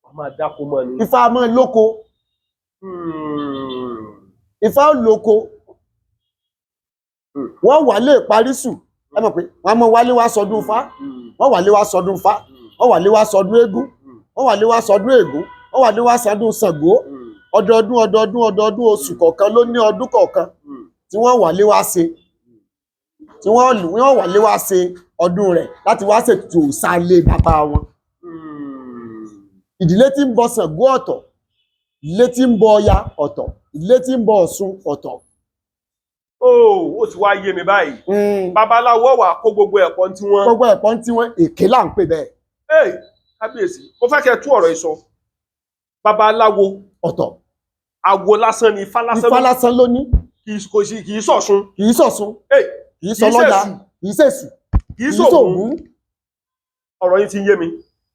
Wọ́n máa dáko mọ́ ni. Ifá á máa lóko. Ifá ò lóko. Wọ́n wà lè parí sù, ẹ mọ̀ pé wọ́n á mọ wálé wá sọdún Ifá. Wọ́n wà lé wá sọdún Ifá, wọ́n wà lé wá sọdún eégún, wọ́n wà lé wá sọdún ègún, wọ́n wà lé wá sọdún Ṣàngó. Ọdọọdún ọdọọdún ọdọọdún, oṣù kọ̀ọ̀kan ló ní ọdún kọ̀ọ̀kan tí wọ́n wà lé wá ṣe, tí wọ́n lù wọ́n wà lé wá ṣe ọdún rẹ̀ láti wá ṣètùtù òòṣà ilé bàbá wọn. Ìdílé tí ń bọ Ṣàngó ọ̀tọ̀, ìdílé tí ń bọ Ọya ọ̀tọ̀, ìdílé tí ń bọ Ọ̀ṣun ọ̀tọ̀. Ó ó ti wá yé mi báyìí. Babaláwo wà kó gbogbo ẹ̀kọ́ tí wọ́n. Gbogbo ẹ̀kọ́ tí wọ́n èké là ń pè bẹ́ẹ̀. Ee, kábíyèsí, mo fẹ́ kẹ́ ẹ tú ọ̀rọ̀ yìí sọ. Babaláwo Ọ̀tọ̀. Awo lásán ni, ifá lásán. Ifá lásán ló ní. Kì í kò sí, kì í ṣọ̀ṣun. Kì í ṣọ̀ṣun. Ee, kì í ṣọlọ́ya. ṣèṣù. Kì í ṣèṣù. Kì í kì í ṣògùn. ṣògùn. Ọ̀rọ̀ yìí ti ń yé mi.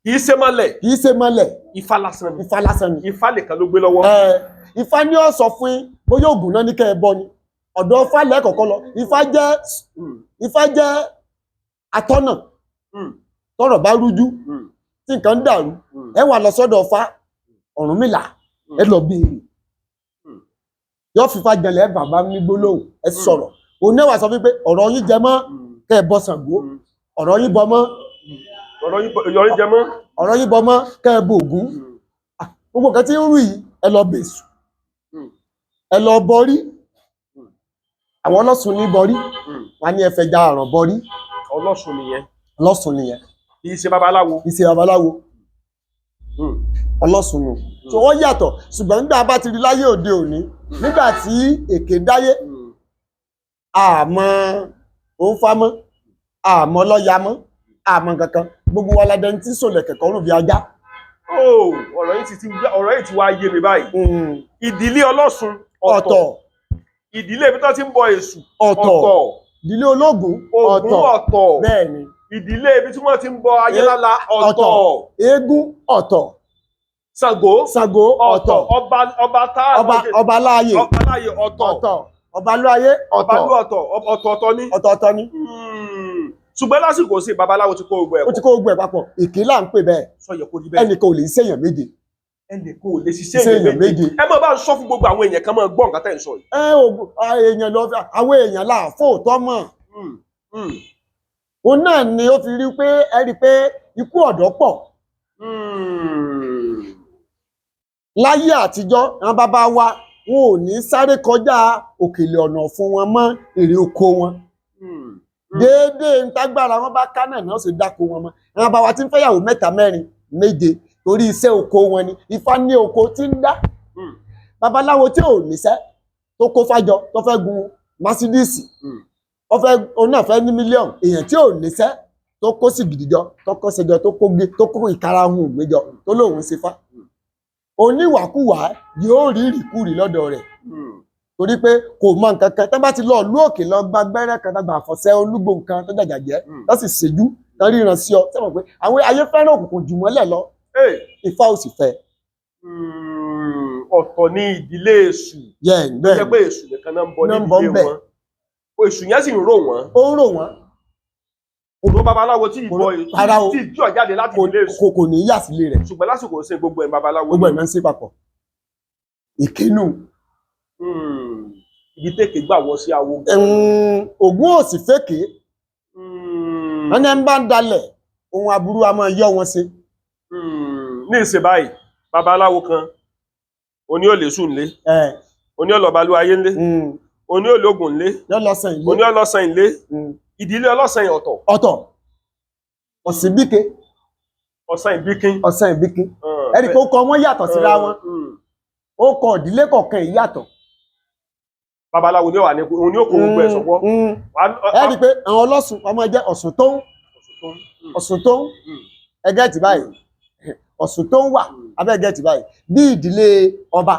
Kì í ṣe mọ́lẹ̀. Kì í ṣe mọ́lẹ̀. Ifá lásán ni. Ifá lásán ni. Ifá nìkan ló gbé lọ́wọ́. Ẹ Ifá ní ó sọ fún yín bóyá ògùn náà ní kẹ́ ẹ bọ ni. Ọ̀dọ̀ Ifá lẹ́ẹ̀kọ̀kọ́ lọ. Ifá jẹ́ Ifá jẹ́ atọ́nà. Tọ́rọ̀ bá rújú, tí nǹkan ń dàrú, ẹ wà lọ sọ́dọ̀ Ifá Ọ̀rúnmìlà, ẹ lọ béèrè. Yóò fífa jẹlẹ, ẹ bàbá ní gbólóhùn, ẹ sọ̀rọ̀. Òun náà wà sọ fún pé ọ̀rọ̀ yín jẹ mọ́ kẹ́ ẹ bọ Ṣàngó, ọ̀rọ̀ yín bọ mọ́ Ọ̀rọ̀ yìí yọrí jẹ mọ́. Ọ̀rọ̀ yín bọ mọ́ kẹ́ ẹ bọ Ògún. Gbogbo nǹkan tí ń rú yìí, ẹ lọ bèṣù, ẹ lọ bọrí. Àwọn ọlọ́sùn ní bọrí. Wọn ní ẹ fẹ́ já àràn bọrí. Ọlọ́sùn nìyẹn. Ọlọ́sùn nìyẹn. Kì í ṣe babaláwo. Ìṣe babaláwo. Ọlọ́sùn nù tó wọ́n yàtọ̀. Ṣùgbọ́n nígbà bá ti rí láyé òde òní, nígbà tí èké dáyé, àmọ́ òǹfà mọ́, àmọ́ ọlọ́ya mọ́, àmọ́ kankan, gbogbo wa ládẹni tí sòlẹ̀ kẹ̀kọ́ rùn bí ajá. Ó, ọ̀rọ̀ yìí ti wá yé mi báyìí. Ìdílé ọlọ́sùn ọ̀tọ̀. Ọ̀tọ̀. Ìdílé ibi tó ti ń bọ Èṣù Ọ̀tọ̀. ọ̀tọ̀. Ìdílé ológun Ògún ọ̀tọ̀. ọ̀tọ̀. Bẹ́ẹ̀ ni. Ìdílé ibi tí wọ́n ti ń bọ Ayélálá ọ̀tọ̀. Eégún ọ̀tọ̀. Ṣàngó Ṣàngó ọ̀tọ̀. ọ̀tọ̀. Ọba tá Ọba ọba láàyè ọba láàyè ọ̀tọ̀. Ọ̀tọ̀. Ọba lóayé ọba ọ̀tọ̀. lú ọ̀tọ̀, ọ̀tọ̀ọ̀tọ̀ ní. Ọ̀tọ̀ọ̀tọ̀ ni. Ṣùgbọ́n lásìkò sí, babaláwo ti kó gbogbo Ó ẹ̀kọ́. ti kó gbogbo ẹ̀ papọ̀. Èké là ń pè bẹ́ẹ̀. Sọ yẹ kó rí bẹ́ẹ̀. Ẹnìkan ò lè ṣèyàn méje. Ẹnìkan ò lè ṣiṣẹ́ ṣiṣẹ́ èèyàn èèyàn méje. méje. Ẹ máa bá ń sọ fún gbogbo àwọn èèyàn kan máa gbọ́ nǹkan tẹ́ ń sọ yìí. Ẹ ò èèyàn lọ, àwọn èèyàn là fóòtọ́ mọ̀. Òun náà ni ó fi rí pé ẹ rí pé ikú ọ̀dọ́ pọ̀. Láyé àtijọ́, àwọn bàbá wa, wọn ò ní sáré kọjá òkèlè ọ̀nà fún wọn mọ́ èrè oko wọn. Déédéé ntágbára wọn bá ká náà náà sì dáko wọn mọ́. Àwọn bàbá wa ti ń fẹ́yàwó mẹ́ta, mẹ́rin, méje, torí iṣẹ́ oko wọn ni. Ifá ní oko tí ń dá. Babaláwo tí ò níṣẹ́ tó kó fájọ tó fẹ́ gun Mercedes, ó fẹ́, òun náà fẹ́ ní mílíọ̀nù. Èèyàn tí ò níṣẹ́ tó kó sì gidi jọ, tó kó ṣẹjọ, tó kó gé, tó kó ìkarahun ògbéjọ, tó lóun ṣe fá, oníwàkúwà yóò rí ìrìkúrì lọ́dọ̀ rẹ̀, torí pé kò mọ nǹkan kan. Tó bá ti lọ ìlú òkè lọ gba gbẹ́rẹ́ kan, tó gba àfọ̀ṣẹ olúgbò nǹkan tó jàjà jẹ́, tó sì ṣèjú tó ríran sí ọ, sẹ́wọ̀n pé àwọn ayé fẹ́ràn òkùnkùn jù mọ́lẹ̀ lọ? Ifá ò sì fẹ́. Ọ̀tọ̀ ní ìdílé Èṣù. Yẹ Ó bẹ́ẹ̀. Jẹ́ pé Èṣù nìkan náà ń bọ Náà ń bọ nídìílé ńbẹ̀. wọn. Èṣù yẹn sì ń rò wọ́n. Ó ń rò wọ́n. Kò ló babaláwo tí ìbọ Rárá o. tí ìjọ jáde láti Kò ìdílé Èṣù. kò ní yà sílé rẹ̀. Ṣùgbọ́n lásìkò ṣe gbogbo ẹ̀ babaláwo Gbogbo ni. ẹ̀ náà ń ṣe papọ̀. Ìkínú. Ibi tèké gbà wọ sí awo. Ògún ò sì fèké. Wọn ní ẹni bá ń dalẹ̀ ohun aburú a máa yọ wọn ṣe. Ní ìsìn báyìí, babaláwo kan oní ò lè sùn lé, oní ọlọ́balú ayé ńlé, oní ológun ńlé, lọ́lọ́sàn ilé, oní ọlọ́sàn ilé, ìdílé ọlọ́sàn ọ̀tọ̀. Ọ̀tọ̀, ọ̀sìnbíke. Ọ̀sán ìbíkín. Ọ̀sán ìbíke. Ẹnì kó kọ wọn yàtọ̀ síra wọn, ó kọ ìdílé kọ̀ọ̀kan yìí yàtọ̀. Babaláwo ni ó wà ní òun ni ó kó gbogbo ẹ̀ sọ́wọ́. Ẹ rí i pé àwọn ọlọ́sùn ọmọ jẹ́ ọ̀sùn tó ń, ọ̀sùn tó ń, ẹgẹ́ ti báyìí, ọ̀sùn tó ń wà abẹ́ ẹgẹ́ ti báyìí, bí ìdílé ọba,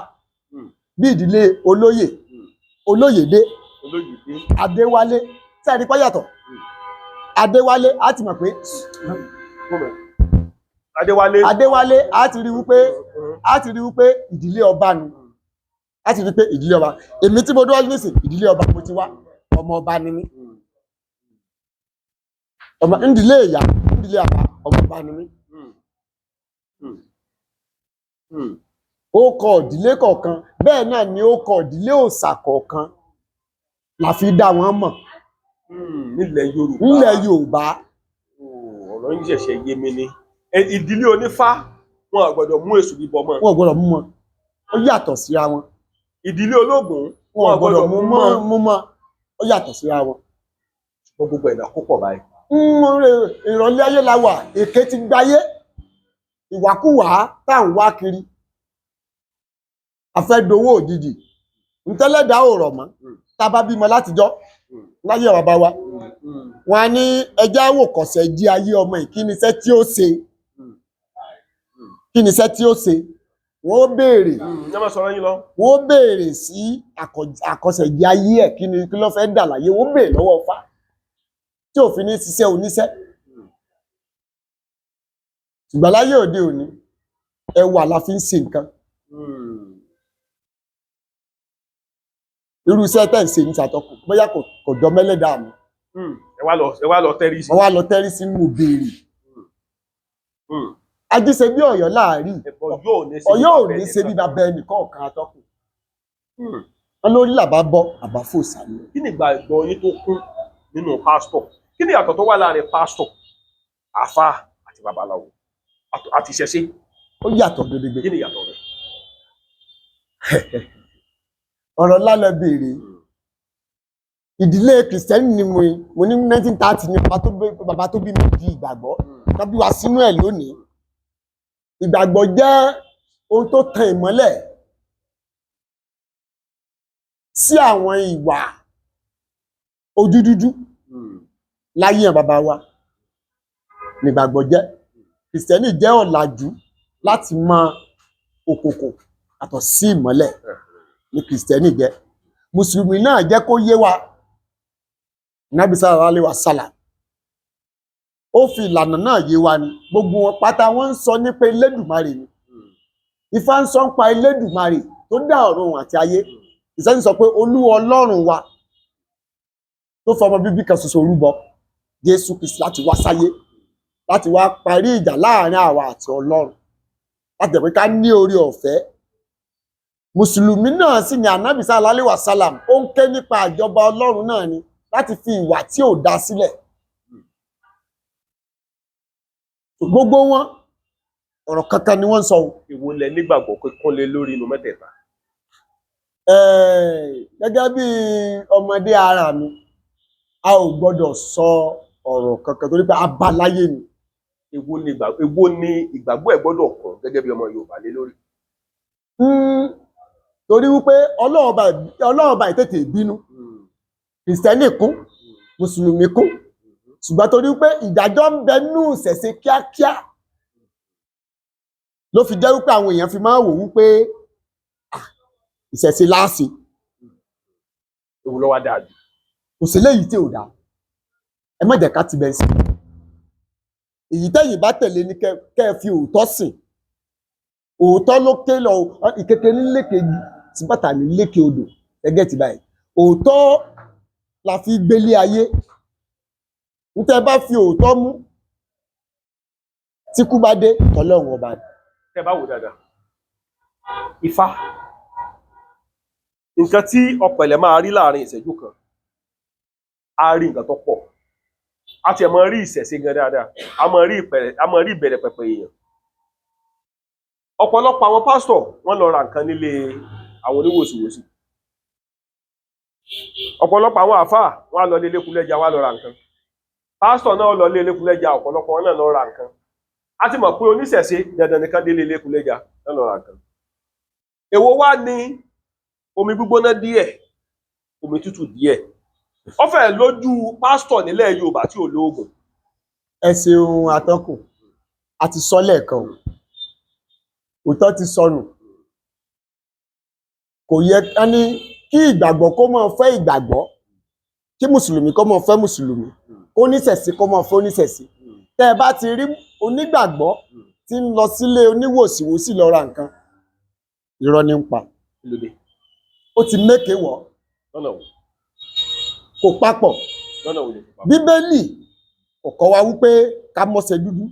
bí ìdílé olóyè, olóyèdé, Olóyèdé. Adéwálé tí a rí pọ́ yàtọ̀. Adéwálé á ti mọ̀ pé Adéwálé. Adéwálé á ti rí wípé, á ti rí wípé ìdílé ọba nu, á ti rí pé ìdílé ọba. Èmi tí mo dúró nísìn, ìdílé ọba mo ti wá, ọmọ ọba ni mí. Ọmọ ndílé ìyá, ndílé àbá, ọmọ ọba ni mí. Ó kọ ìdílé kọ̀ọ̀kan bẹ́ẹ̀ náà ni ó kọ ìdílé òòṣà kọ̀ọ̀kan la fi dá wọn mọ̀. Nílẹ̀ Yorùbá. Nílẹ̀ Yorùbá. Ọ̀rọ̀ yín ṣẹ̀ṣẹ̀ yé mi ni. Ìdílé onífá wọn ò gbọ́dọ̀ mú èṣù bíbọ mọ́. Wọn ò gbọ́dọ̀ mú wọn, ó yàtọ̀ síra wọn. Ìdílé ológun wọn ò gbọ́dọ̀ mú mọ́, ó yàtọ̀ síra wọn. Ṣùgbọ́n gbogbo ẹ̀dá kó pọ̀ báyìí. Ìrọ̀lẹ́ ayé la wà, èké ti gbáyé, ìwàkúwà tá à ń wá kiri, àfẹ́dowó òjijì ntẹ́lẹ̀dá ò rọ̀ mọ́. Tá a bá bímọ látijọ́ láyé bàbá wa, wọn á ní ẹjẹ́ àwòkọ̀sẹ̀ jí ayé ọmọ yìí, kí ni iṣẹ́ tí ó ṣe, kí ni iṣẹ́ tí ó ṣe, wọ́n ó béèrè. Ní wọ́n sọ̀rọ̀ yín lọ. Wọ́n ó béèrè sí àkọsẹ̀jì ayé ẹ̀, kí ni kí ló fẹ́ dà láyé, wọ́n ó béèrè lọ́wọ́ Ifá tí òfin ní ṣiṣẹ́ oníṣẹ́. Ṣùgbọ́n láyé òde òní, ẹwà la fi ń ṣe nǹkan. Irú iṣẹ́ tẹ̀ ń ṣe ní ṣàtọ́kù bóyá kò jọ mẹ́lẹ́dàá mi. Ẹ wá lọ tẹ́rí sí. Wọ́n wá lọ tẹ́rí sí, mo béèrè. Ajíṣe bí Ọ̀yọ́ láàárín. Ọ̀yọ́ Ọ̀yọ́ ò ní ṣe bí bàbá ẹnì kọ̀ọ̀kan atọ́kùn. Wọn lórí làbá bọ́ àbá fò sálẹ̀. Kí ni ìgbàgbọ́ yín tó kún nínú pásítọ̀? Kí ni ìyàtọ̀ tó wà láàrin pásítọ̀, àfáà àti babaláwo àti ìṣẹ̀ṣe? Ó yàtọ̀ gedegbe. Kí ni ìyàtọ̀ rẹ̀? Ọ̀rọ̀ lálẹ́ béèrè. Ìdílé kìrìsìtẹ́nì ni mo ní 1930 ni bàbá tó bí mi di ìgbàgbọ́ tó bí wa sínú ẹ̀ lónìí. Ìgbàgbọ́ jẹ́ ohun tó tan ìmọ́lẹ̀ sí àwọn ìwà ojú dúdú láyé àwọn bàbá wa. Nígbàgbọ́ jẹ́ kìrìsìtẹ́nì jẹ́ ọ̀làjú láti mọ òkùnkùn àtọ̀ sí ìmọ́lẹ̀ ní kìrìsìtẹ́nì jẹ́. Mùsùlùmí náà jẹ́ kó yé wa, Nábì sallallahu alaihi wasallam ó fi ìlànà náà yé wa ni. Gbogbo wọn pátá wọn ń sọ nípa Elédùmarè ni. Ifá ń sọ nípa Elédùmarè tó dá ọ̀run àti ayé. Ìsẹ́yìn sọ pé Olúwa Ọlọ́run wa tó fọmọ bíbí kan ṣoṣo rúbọ Jésù Kristi láti wá sáyé láti wá parí ìjà láàrin àwa àti Ọlọ́run, láti jẹ́ pé ká ní orí ọ̀fẹ́. Mùsùlùmí náà sì ní Ànábì sallallahu alaihi wasallam ó ń ké nípa àjọba Ọlọ́run náà ni, láti fi ìwà tí ò dá sílẹ̀. Gbogbo wọn ọ̀rọ̀ kankan ni wọ́n ń sọ o. Èwo lẹ nígbàgbọ́ pé kúnlé lórí inú mẹ́tẹ̀ẹ̀ta? Gẹ́gẹ́ bí ọmọdé ara mi, a ò gbọ́dọ̀ sọ ọ̀rọ̀ kankan torí pé abaláyé ni. Èwo ni ìgbàgbọ́ ẹ̀ gbọ́dọ̀ kún gẹ́gẹ́ bí ọmọ Yorùbá lé lórí? Torí wípé Ọlọ́run ọba ìtètè bínú. Kìrìsìtẹ́nì kún, Mùsùlùmí kún, ṣùgbọ́n torí wípé ìdájọ́ ń bẹ nú ìṣẹ̀ṣe kíákíá ló fi jẹ́ wípé àwọn èèyàn fi máa ń wò wípé ìṣẹ̀ṣe láàṣì. Èwo ló wá dáa jù? Kò sí léyìí tí ò dáa, ẹ má jẹ́ ká ti bẹ̀ sí èyí tẹ́yìn bá tẹ̀lé ní kẹ́ ẹ fi òótọ́ sìn. Òótọ́ ló ké lọ ìkéke níléke tí bàtà níléke odò gẹ́gẹ́ ti báyìí. Òótọ́ la fi gbélé ayé. Níta bá fi òótọ́ mú, tí kú bá dé, tọ́lọ́run ọba. Tẹ́ bá wò dáadáa, Ifá Nǹkan tí ọ̀pẹ̀lẹ̀ máa rí láàrin ìṣẹ́jú kan, á rí nǹkan tó pọ̀. A tiẹ̀ máa rí ìṣẹ̀ṣe gan dáadáa, a máa rí ìpẹ̀rẹ̀, a máa rí ìbẹ̀rẹ̀ pẹ̀pẹ̀ èèyàn. Ọ̀pọ̀lọpọ̀ àwọn pásítọ̀ wọ́n lọ ra nǹkan nílé àwọn oníwòsíwòsí. Ọ̀pọ̀lọpọ̀ àwọn àfáà wọ́n á lọ lé elékulẹ́ja, wọ́n á lọ ra nǹkan. Pásítọ̀ náà lọ lé elékulẹ́ja, ọ̀pọ̀lọpọ̀ wọn náà lọ ra nǹkan. A ti mọ̀ pé oníṣẹ̀ṣe dandan nìkan délé elékulẹ́ja náà lọ ra nǹkan. Èwo wá ní omi gbígbóná díẹ̀, omi tútù díẹ̀? Ó fẹ́ lójú pásítọ̀ nílẹ̀ Yorùbá tí ò lóògùn. Ẹ ṣeun atọ́kùn, a ti sọ lẹ́ẹ̀kan o, òótọ́ ti sọnù. Kò yẹ ká ní kí ìgbàgbọ́ kó máa fẹ́ ìgbàgbọ́, kí mùsùlùmí kó máa fẹ́ mùsùlùmí, kó oníṣẹ̀ṣe kó máa fẹ́ oníṣẹ̀ṣe. Tẹ́ ẹ bá ti rí onígbàgbọ́ tí ń lọ sílé oníwòsíwòsí lọ ra nǹkan, irọ́ ní ń pa. Kí ló dé? Ó ti mékè wọ̀. Lọ́nà wo? Kò papọ̀. Lọ́nà wo ló fi papọ̀? Bíbélì kò kọ́ wa wípé ká mọ́ṣẹ́ dúdú,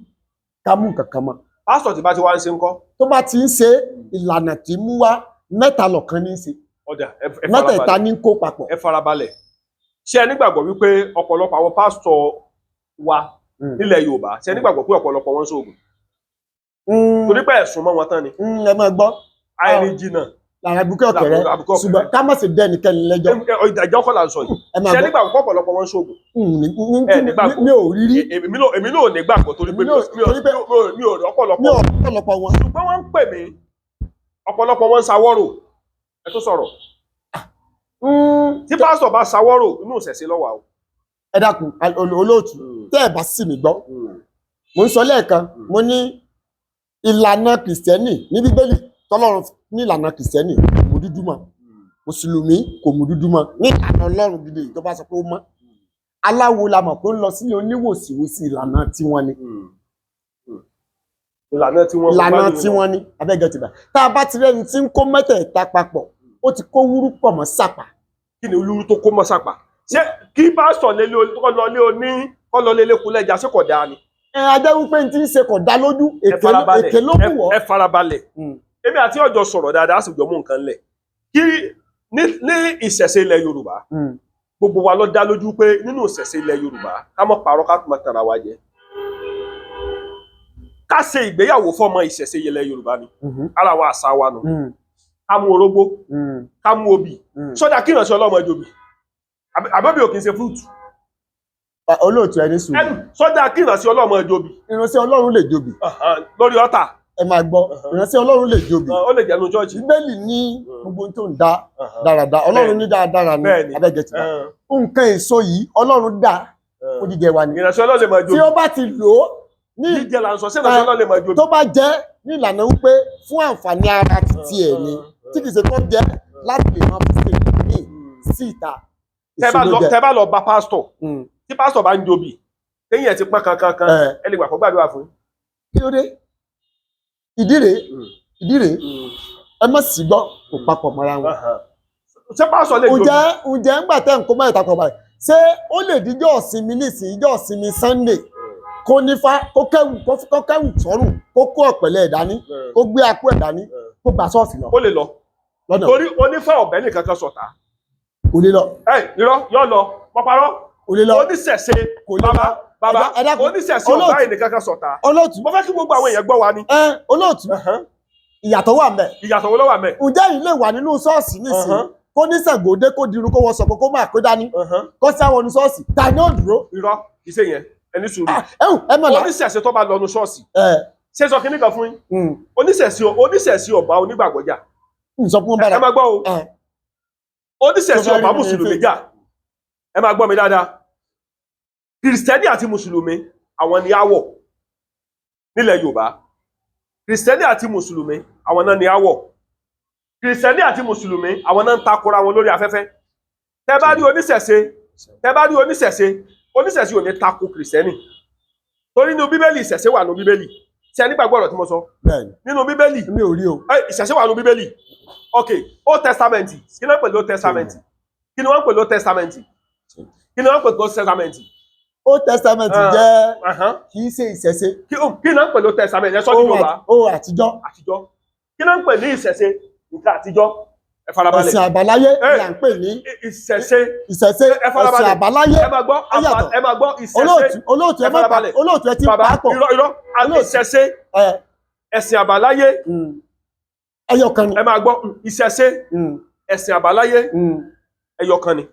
ká mú nǹkan kan mọ́. Pásítọ̀ tí bá ti wá ń ṣe ńkọ́? Tó bá ti ń ṣe, ìlànà tí mú wá mẹ́ta lọ̀kan ní í ṣe. Ọ̀dà, ẹ Mẹ́tẹ̀ẹ̀ta farabalẹ̀. ní kó papọ̀. Ẹ farabalẹ̀. Ṣé ẹ nígbàgbọ́ wípé ọ̀pọ̀lọpọ̀ àwọn pásítọ̀ wa nílẹ̀ Yorùbá, ṣé ẹ nígbàgbọ́ pé ọ̀pọ̀lọpọ̀ wọn ń ṣoògùn? Torí pé ẹ̀sùn mọ́ wọn tán ni. Ẹ máa gbọ́. Àìrìn jìnnà Lára ibùkẹ́ ọ̀kẹ́rẹ́. Làbúkẹ́ ọ̀kẹ́rẹ́. Ṣùgbọ́n ká má ṣe dẹ́ ẹnikẹ́ni lẹ́jọ́. Ìdájọ́ kọ́ là ń sọ yìí. Ẹ máa Ṣé ẹ gbọ́. nígbàgbọ́ pé ọ̀pọ̀lọpọ̀ wọn ń ṣoògùn? Ẹ nígbàgbọ́. Mi ò rí rí. Èmi náà ò nígbàgbọ́ torí pé Èmi náà torí pé mi ò rí ọ̀pọ̀lọpọ̀. Mi ò rí ọ̀pọ̀lọpọ̀ wọn. Ṣùgbọ́n wọ́n ń pè mí, ọ̀pọ̀lọpọ̀ wọn ń sawọ́rò. Ẹ tó sọ̀rọ̀. Tí pásítọ̀ bá sawọ́rò, inú ìṣẹ̀ṣe ló wà o. Ẹ dákun, olóòtú, tẹ́ ẹ bá sì mí gbọ́, mo ń sọ lẹ́ẹ̀kan, mo ní ìlànà kìrìsìtẹ́nì ní Bíbélì tọ́lọ́run, ní ìlànà kìrìsìtẹ́nì kò mú dúdú mọ́, mùsùlùmí kò mú dúdú mọ́, ní ìlànà Ọlọ́run gidi tó bá sọ pé ó mọ́. Aláwo la mọ̀ pé ó ń lọ sílé oníwòsíwòsí, ìlànà tiwọn ni. Ìlànà tí wọ́n Ìlànà tiwọn ni abẹ́gẹ́ ti bá. Tá a bá ti rẹ́ni tí ń kó mẹ́tẹ̀ẹ̀ta papọ̀, ó ti kó wúrú pọ̀ mọ́ sàpà. Kí ni olúru tó kó mọ́ sàpà? Ṣé kí pásítọ̀ lé kọ́ lọ lé oní kọ́ lọ lé lékulẹ́ja, ṣé kò dáa ni? Ẹ ajẹ́ wípé n ti ń ṣe kò dá lójú. Ẹ farabalẹ̀. Èké ló kù wọ́. Ẹ farabalẹ̀. Èmi àti ọjọ́ sọ̀rọ̀ dáadáa, á sì jọ mú nǹkan lẹ̀. Kí ní ìṣẹ̀ṣe ilẹ̀ Yorùbá, gbogbo wa ló dá lójú pé nínú ìṣẹ̀ṣe ilẹ̀ Yorùbá, ká má parọ́, ká má tara wa jẹ, ká ṣe ìgbéyàwó fọ́mọ, ìṣẹ̀ṣe ilẹ̀ Yorùbá ni. Ara wa, àṣà wa nù. Ká mú orógbó, ká mú obì. Sọ́dà kí ìránṣẹ́ ọlọ́mọ ẹjọ́ obì àbẹ́bí ò kì í ṣe fúrúùtù. Olóòtú, ẹni sùúrù. Ẹnu sọ́dà kí ìránṣẹ́ ọlọ́mọ ẹjọ́ obì. Ìránṣẹ́ Ọlọ́run lè jobi. Lórí ọ̀tà. Ẹ máa gbọ́, ìránṣẹ́ Ọlọ́run lè jobi. Ó lè jẹ́nu chọ́ọ̀chì. Bíbélì ní gbogbo ohun tó ń dá dáradára, Ọlọ́run ní dáradára ní abẹ́gẹ́ ti bá. Nǹkan èso yìí, Ọlọ́run dá fún jíjẹ wa ni. Ìránṣẹ́ ọlọ́run lè máa Tí jobi. ó bá ti lò ó ní Jíjẹ là ń sọ, sí ìránṣẹ́ ọlọ́run lè máa jobi? Tó bá jẹ́ ní ìlànà wípé fún àǹfààní ara títí ẹ̀ ni, tí kìí ṣe kó jẹ́ láti lè máa fi ṣe ní sí ìta, Tẹ́ bá èso ló lọ jẹ. Tẹ́ bá lọ bá pásítọ̀, tí pásítọ̀ bá ń jobi, téyìn ẹ̀ ti pọ́n kankan kan, ẹ lè gbà kó gbàdúrà fún. Kí ló dé? Ìdí rèé, ìdí rèé, ẹ má sì gbọ́, kò papọ̀ mọ́ra wọn. Ṣé pásítọ̀ lè jobi? Ǹjẹ́ ńgbà tẹ́ ń kó mẹ́ta pọ̀ báyìí, ṣé ó lè díjọ́ ìsinmi nísìnyí, ìjọ́ ìsinmi Sunday, kó nífá, kó kẹ́wù sọ́rùn, kó kó ọ̀pẹ̀lẹ̀ ẹ̀ dání, kó gbé apó ẹ̀ dání, kó gba ṣọ́ọ̀ṣì lọ? Ó lè lọ. Lọ́nà Torí onífẹ́ ọ̀bẹ nìkan kan sọ̀tà. Kò lè lọ. Ẹ irọ́, yọ lọ pọparọ́. Kò lè lọ. Oníṣẹ̀ṣe. Kò lè Bàbá lọ. bàbá, Ẹ dákun. oníṣẹ̀ṣe Olóòtú. ọ̀bá ẹnìkan kan sọ̀tà. Olóòtú. Mo fẹ́ kí gbogbo àwọn èèyàn gbọ́ wa ni. Ẹ olóòtú, ìyàtọ̀ wà ńbẹ̀. Ìyàtọ̀ wo ló wà mẹ́? Ǹjẹ́ yìí lè wà nínú ṣọ́ọ̀ṣì nísìnyí, kó ní Ṣàngó dé, kó dirun, kó wọ sọ̀kò, kó máa kó dání, kó sá wọnú ṣọ́ọ̀ṣì, ta ni ó dúró? Irọ́, kì í ṣe yẹn, ẹni sùúrù. Ẹ̀hùn ẹ mọ̀ lá. Oníṣẹ̀ṣe tó bá lọ nu ṣọ́ọ̀ṣì, Ẹ ṣé sọ kíní kan fún yín? Oníṣẹ̀ṣe ọba onígbàgbọ́ jà. N sọ fún wọn Ẹ bára. máa gbọ́ o. Ẹ Oníṣẹ̀ṣe Tó bá ọba rí mi mùsùlùmí fẹ́. jà. Ẹ máa gbọ́ mi dáadáa. Kìrìsìtẹ́nì àti mùsùlùmí, àwọn ni àwọ̀ nílẹ̀ Yorùbá. Kìrìsìtẹ́nì àti mùsùlùmí, àwọn náà ni àwọ̀. Kìrìsìtẹ́nì àti mùsùlùmí, àwọn náà ń takora wọn lórí afẹ́fẹ́. Tẹ́ bá rí oníṣẹ̀ṣe, tẹ́ bá rí oníṣẹ̀ṣe, oníṣẹ̀ṣe ò ní tako kìrìsìtẹ́nì, torí nínú Bíbélì, ìṣẹ̀ṣe wà nínú Bíbélì. Ṣé ẹ nígbàgbọ́ ọ̀rọ̀ tí mo sọ? Bẹ́ẹ̀ni. Nínú Bíbélì. Mi ò rí o. Ẹ, ìṣẹ̀ṣe wà nínú Bíbélì. Ok, Old Testament. Kí ló ń pè ní Old Testament? Kí ni wọ́n ń pè ní Old Testament? Kí ni wọ́n ń pè ní Old Testament? Old Testament jẹ́ kì í ṣe ìṣẹ̀ṣe. Kí ni wọ́n ń pè ní Old Testament? Ẹ sọ ní Ohun Yorùbá. Ohun àtijọ́. Àtijọ́. Kí ló ń pè ní ìṣẹ̀ṣe? Nǹkan àtijọ́. Ẹ farabalẹ̀. Ẹ̀sìn àbáláyé Ẹ. ni à ń pè ní Ìṣẹ̀ṣe. ìṣẹ̀ṣe. Ẹ farabalẹ̀. Ẹ̀sìn àbáláyé Ẹ máa gbọ́. Ó yàtọ̀. Ẹ máa gbọ́, ìṣẹ̀ṣe. Olóòtú, olóòtú, ẹ Ẹ má pa farabalẹ̀. olóòtú, ẹ ti ń Bàbá, pa á pọ̀. irọ́, irọ́. Olóòtú. Ìṣẹ̀ṣe, Ẹ ẹ̀sìn àbáláyé. Ẹyọ kan ni. Ẹ máa gbọ́, ìṣẹ̀ṣe, ẹ̀sìn àbáláyé, ẹyọ kan ni.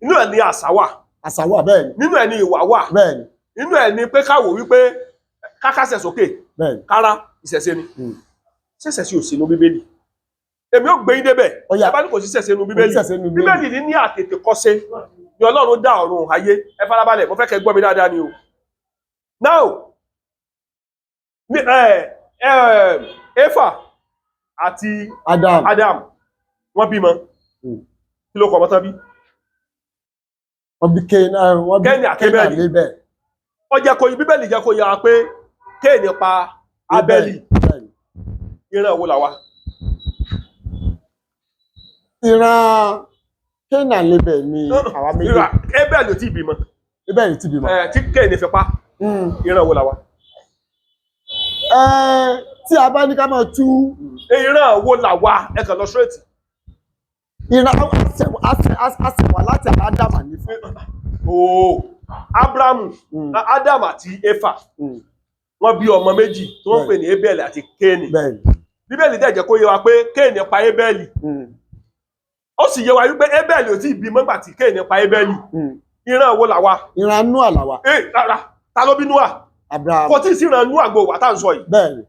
Inú ẹ̀ ní àṣà wà. Àṣà wà, bẹ́ẹ̀ ni. Nínú ẹ̀ ní ìwà wà. Bẹ́ẹ̀ ni. Nínú ẹ̀ ní pé káwò wípé kákásẹ̀ sókè, Bẹ́ẹ̀ ni. kára ìṣẹ̀ṣe ni. Ṣé ìṣẹ̀ṣe ò sínú Bíbélì? Èmi ò gbé yín débẹ̀. Ó yá. Ẹ bá ní kò sí ìṣẹ̀ṣe nínú Bíbélì. Kò sí ìṣẹ̀ṣe nínú Bíbélì. Bíbélì ní àtètèkọ́ṣe ni Ọlọ́run dá ọ̀run ayé. Ẹ farabalẹ̀, mo fẹ́ kẹ́ gbọ́ mi dáadáa ni o. Now, ní ẹ ẹ Éfà àti Adam. Adam, wọ́n bímọ. Kí ló kọ ọmọ tán bí? Wọ́n bí Kéènì, wọ́n bí Kéènì àti Ébẹ́lì. Ébẹ́lì. Ó jẹ́ kó Bíbélì jẹ́ kó yára pé Kéènì pa Ábẹ́lì. Bẹ́ẹ̀ ni. Ìran wo làwa? Ìran Kéènì àti Ébẹ́lì ni àwa méjèèjì. Ìran Ébẹ́lì ò tí ì bímọ. Ébẹ́lì ti bímọ. Ẹ, tí Kéènì fi pa. Ìran wo làwa? Ẹ, tí a bá ní ká máa tú Ìran wo làwa? Ẹ kàn lọ straight. Ìran àṣẹwà láti Ádámà ní fún. Ooo, Abrahamu, Adam àti Éfà, wọ́n bí ọmọ méjì tí wọ́n ń pè ní Ébẹ́lì àti Kéènì. Bẹ́ẹ̀ ni. Bíbélì dẹ̀ jẹ́ kó yé wa pé Kéènì pa Ébẹ́lì. Ó sì yé wa wípé Ébẹ́lì ò tí ì bímọ nígbà tí Kéènì pa Ébẹ́lì. Ìran wo làwa? Ìran Nóà làwa. Ee, rárá, ta ló bí Nóà? Abraham. Kò tí ì sí ìran Nóà gbogbo wa tá à ń sọ yìí. Bẹ́ẹ̀ ni.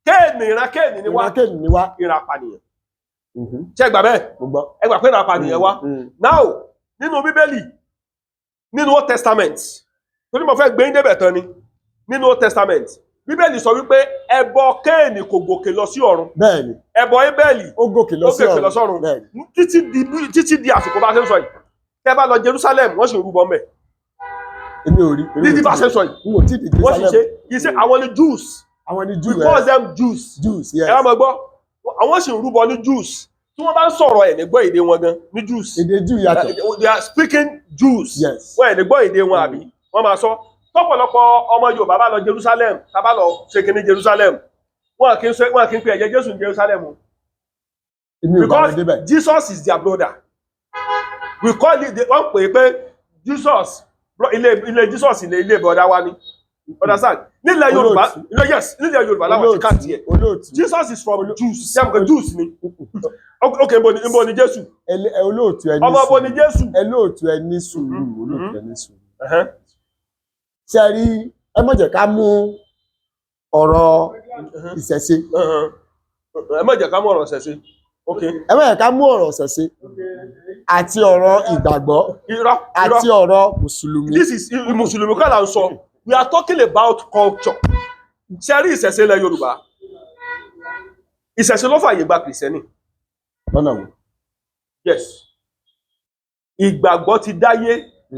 Kéènì, ìran Kéènì ni wá. Ìran Kéènì ni wá. Ìran apànìyàn. Ṣé ẹ gbà bẹ́ẹ̀? Mo gbọ́. Ẹ gbà pé ìran apànìyàn wá. Now, nínú Bíbélì, nínú Old Testament, torí mo fẹ́ gbé yín débẹ̀ tán ni, nínú Old Testament, Bíbélì sọ wípé ẹbọ Kéènì kò gòkè lọ sí ọ̀run. Bẹ́ẹ̀ ni. Ẹbọ Ébẹ́lì Ó gòkè lọ ó sí gòkè ọ̀run. lọ sọ́run. Bẹ́ẹ̀ ni. Títí di àsìkò bá ṣe ń sọ yìí, tẹ́ bá lọ Jerusalem, wọ́n sì ń rúbọ mẹ́. Èmi ò rí. Èmi ò Títí tí bá ṣe ń sọ yìí, n ò tí ì dé wọ́n sì ṣe. Jerusalem. Kì í ṣe àwọn ni Jews. Àwọn ni Jew. We call them Jews. Jews, yes. Ẹ wá máa gbọ́, àwọn sì ń rúbọ ní Jews. Tí wọ́n bá ń sọ̀rọ̀, ẹ̀ ní gbọ́ èdè wọn gan ní Jews. Èdè Jew yàtọ̀. They are speaking Jews. Yes. Wọ́n ẹ̀ ní gbọ́ èdè wọn, àbí wọ́n máa sọ. Tọ́pọ̀lọpọ̀ ọmọ Yorùbá bá lọ Jerusalem, tá bá lọ ṣe kíní Jerusalem, wọn kì í pe ẹ̀jẹ̀ Jésù ní Jerusalem o. Èmi ò bá wọn Because débẹ̀. Jesus is their brother. We call it, wọ́n pè é pé Jesus, ilé Jesus, ilé brother wa ni. Understand? Nílẹ̀ Yorùbá, Olóòtú. Yes, nílẹ̀ Yorùbá láwọn ti káàtì ẹ̀. Olóòtú. Jesus is from Jews. Ṣé àmọ́ Jews ni? Ok, nbo ni Jésù? Olóòtú, ẹ ní Ọmọ bo ni sùúrù. Jésù? Olóòtú, ẹ ní sùúrù. Olóòtú, ẹ ní sùúrù. Ṣe rí, ẹ má jẹ́ ká mú ọ̀rọ̀ ìṣẹ̀ṣe. Ẹ má jẹ́ ká mú ọ̀rọ̀ ṣẹ̀ṣe. Ok. Ẹ má jẹ́ ká mú ọ̀rọ̀ ìṣẹ̀ṣe àti ọ̀rọ̀ ìgbàgbọ́ Irọ́, irọ́. àti ọ̀rọ̀ mùsùlùmí. This is Mùsùlùmí kọ́ là ń sọ. We are talking about culture. Ṣé rí ìṣẹ̀ṣe ilẹ̀ Yorùbá? Ìṣẹ̀ṣe ló fàyè gba Kìrìsìtẹ́nì. Lọ́nà wo? Yes. Ìgbàgbọ́ ti dáyé,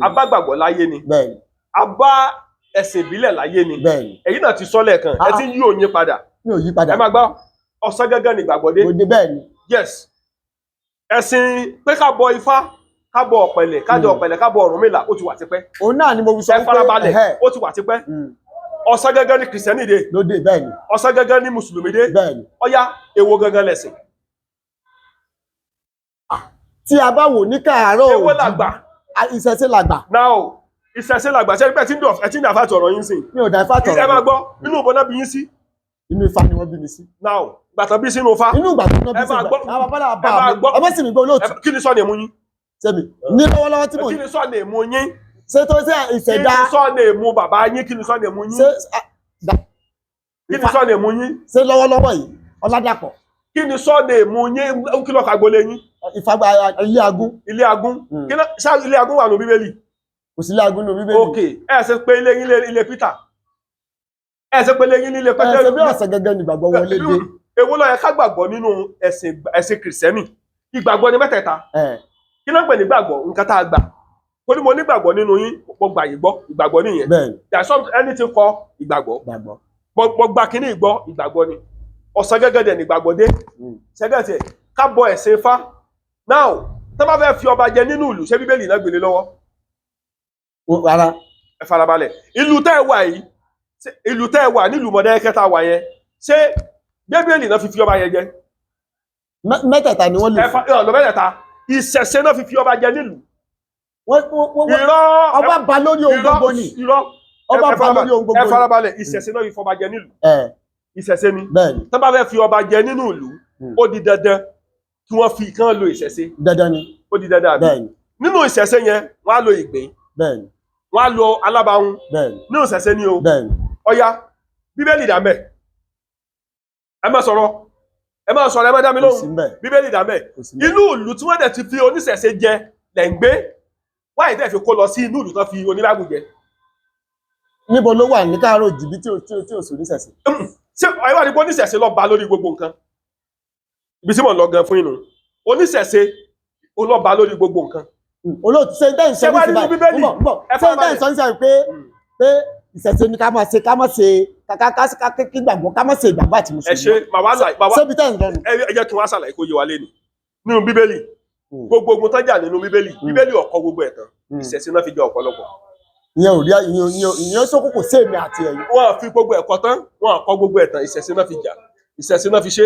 abágbàgbọ́ láyé ni. Bẹ́ẹ̀ ni. A bá ẹ̀sìn ìbílẹ̀ láyé ni. Bẹ́ẹ̀ ni. Èyí náà ti sọ lẹ́ẹ̀kan, ẹ ti ń yí òyìn padà. Mi ò yí padà. Ẹ máa gbọ́, ọ̀sán gángan ni ìgbàgbọ́ dé. Mo dé, bẹ́ẹ̀ ni. Yes. Ẹ̀sìn pé ká bọ Ifá, ká bọ ọ̀pẹ̀lẹ̀, ká jẹ ọ̀pẹ̀lẹ̀, ká bọ Ọ̀rúnmìlà, ó ti wà tipẹ́. Òun náà ni mo fi sọ Ẹ farabalẹ̀, ẹhẹ́, ó ti wà tipẹ́. Ọ̀sán gángan ni Kìrìsìtẹ́nì dé. Lóde, bẹ́ẹ̀ ni. Ọ̀sán gángan ni Mùsùlùmí dé. Bẹ́ẹ̀ ni. Ọ̀yá, èwo gangan lẹ̀sìn? Tí a bá wò ní káàárọ̀ Èwo òjì, làgbà? Ìṣẹ̀ṣe làgbà. Now, ìṣẹ̀ṣe làgbà. Ṣé ẹ ti ń dọ̀, ẹ ti ń dàfà tọ̀rọ̀ yín sìn? Mi ò dá ifá tọ̀rọ̀. Ẹ máa gbọ́, inú ìbọn náà bí yín sí. Inú Ifá ni wọ́n bí mi sí. Now, gbàtàn bí sínú Ifá. Inú ìgbà tó ná bí Ẹ sí máa ìgbà gbọ́. àwọn bàbá náà Ẹ bá máa mi gbọ́. ẹ má sì mí gbọ́, olóòtú. Kí ni sọ́ọ̀nì èmú yín? Sẹ́mi ní lọ́wọ́lọ́wọ́ tí mò Kí ń ni sọ́ọ̀nì èmú yín? Ṣé tó ṣe Kí ìṣẹ̀dá ni sọ́ọ̀nì èmú bàbá yín? Kí ni sọ́ọ̀nì èmú yín? Ṣé Kí ni sọ́ọ̀nì èmú yín? Ṣé lọ́wọ́lọ́wọ́ yìí, Ọládàpọ̀. Kí ni sọ́ọ̀nì èmú yín? Kí ló kàgbólé yín? Ìfagbá ilé agún. Ilé agún. Kí ló ṣá ilé agún wà ní Bíbélì? Kò sí ilé agún ní Bíbélì. Ok, ẹ ṣe pé ilé yín ilé Peter, ẹ ṣe pé ilé yín nílé Ẹ ṣe bí ọ̀sẹ̀ gẹ́gẹ́ ní ìgbàgbọ́ wọlé dé. Èwo ló yẹ ká gbàgbọ́ nínú ẹ̀sìn Kìrìsìtẹ́nì? Ìgbàgbọ́ ni mẹ́tẹ̀ẹ̀ta. Kí ló ń pè ní gbàgbọ́? Nǹkan tá a gbà. Torí mo nígbàgbọ́ nínú yín, mo gbà yín gbọ́, ìgbàgbọ́ nìyẹn. Bẹ́ẹ̀ ni. There is some anything called ìgbàgbọ́. Gbàgbọ́. Mo gba kínní ìgbọ́, ìgbàgbọ́ ni. Ọ̀sán gẹ́gẹ́ dẹ̀ ní ìgbàgbọ́ dé. Ṣẹ́gẹ́ tiẹ̀ ká bọ ẹ̀sìn Ifá. Now, tó bá fẹ́ fi ọba jẹ nínú ìlú, ṣé Bíbélì náà gbélé lọ́wọ́? Rárá. Ẹ farabalẹ̀. Ìlú tẹ́ ẹ wà yìí, ìlú tẹ́ ẹ wà nílùú Mọdákẹ́kẹ́ tá a wà yẹn, ṣé Bíbélì náà fi ọba yẹn jẹ? Mẹ́tẹ̀ẹ̀ta ni wọ́n lò Ẹ fún. ọ̀nà mẹ́tẹ̀ẹ̀ta ìṣẹ̀ṣe náà fi fi ọba jẹ nílùú. Irọ́. Ọba ba lórí ohun Irọ́, gbogbo ni. Irọ́. Ọba Ẹ ba farabalẹ̀, lórí ohun gbogbo ẹ ni. farabalẹ̀, ìṣẹ̀ṣe náà fi fọba jẹ nílùú. Ìṣẹ̀ṣe ni. Bẹ́ẹ̀ ni. Tó bá fẹ́ fi ọba jẹ nínú ìlú, ó di dandan kí wọ́n fi kán lo ìṣẹ̀ṣe. Dandan ni. Ó di dandan, àbí? Bẹ́ẹ̀ ni. Nínú ìṣẹ̀ṣe yẹn, wọ́n á lo ìgbín, Bẹ́ẹ̀ ni. wọ́n á lo alábàáhùn. Bẹ́ẹ̀ ni. Nínú ìṣẹ̀ṣe ni o. Bẹ́ẹ̀ ni. Ọya, Bíbélì dà mẹ́. Ẹ má sọ̀rọ̀, ẹ má sọ̀rọ̀, ẹ má dá mi Kò sí lóhùn. mbẹ̀. Bíbélì dà mẹ́. Kò sí mbẹ̀. Inú ìlú tí wọ́n dẹ̀ ti fi oníṣẹ̀ṣe jẹ lẹ̀ ń gbé wáyé, tẹ̀ fi kó lọ sí inú ìlú tán fi oníbàgùn jẹ. Níbo ló wà ní káàárọ̀ jìbí tí ò sí oníṣẹ̀ṣe? Ṣé ẹ wá ní pé oníṣẹ̀ṣe ló ba lórí gbogbo nǹkan? Ibi tí mò ń lọ gan fún inú, oníṣẹ̀ṣe ó lọ ba lórí gbogbo nǹkan. Olóòtú, ṣe ń tẹ́ ń sọ Ṣé wá nísìnyí nínú báyìí? Bíbélì? Ń bọ̀. Ẹ Ṣé ń tẹ́ ń farabalẹ̀. sọ nísìnyí pé ìṣẹ̀ṣe ni ká máa ṣe, ká máa ṣe ká kí gbàgbọ́, ká máa ṣe ìgbàgbọ́ àti Ẹ mùsùlùmí? ṣe màá wá ṣàlàyé, màá wá Ṣébi tẹ́ ń lọ nù? Ẹ jẹ́ kí wọ́n ṣàlàyé kó yé wa léni. Nínú Bíbélì, gbogbo ogun tán jà nínú Bíbélì, Bíbélì ò kọ gbogbo ẹ̀ tán. Ìṣẹ̀ṣe náà fi jẹ ọ̀pọ̀lọpọ̀. Ìyẹn ò rí ìyẹn sókòkò sí èmi àti ẹ̀yin. Wọ́n fi gbogbo ẹ̀kọ́ tán, wọ́n kọ gbogbo ẹ̀ tán. Ìṣẹ̀ṣe náà fi jà, ìṣẹ̀ṣe náà fi ṣe,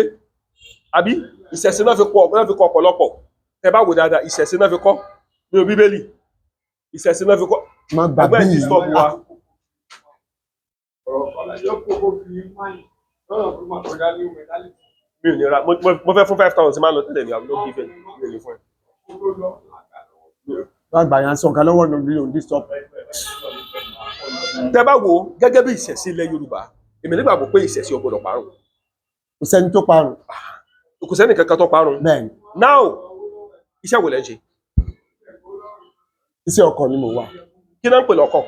àbí ìṣẹ̀ṣe náà fi kọ, náà fi kọ ọ̀pọ̀lọpọ̀. Tẹ bá wò dáadáa, ìṣẹ̀ṣe náà fi kọ́ nínú Bíbélì, ìṣẹ̀ṣe náà fi kọ́. Má gbà Ẹgbẹ́ bí ẹ̀ disturb wa. Ọ̀rọ̀ kọ́lá yóò kó kó fi máyì lọ́nà tó máa kọjá ní mẹ̀tálítì. Mi ò ní ra. Mo fẹ́ fún 5,000 máa lọ tẹ́lẹ̀ ní àbúrò kí fẹ́ mi ò ní fún ẹ. Kó tó lọ àgbà lọ́wọ́. Má gbà yẹn sọ nǹkan lọ́wọ́ ní òun disturb. Tẹ bá wo gẹ́gẹ́ bí ìṣẹ̀ṣe ilẹ̀ Yorùbá, èmi nígbàgbọ́ pé ìṣẹ̀ṣe ò gbọdọ̀ parun. Kò sẹ́ni tó parun. Kò sẹ́ni kankan tó parun. Bẹ́ẹ̀ ni. Now, iṣẹ́ wo lẹ́ ń ṣe? Iṣẹ́ ọkọ̀ ni mo wà. Kí náà ń pè lọ́kọ̀?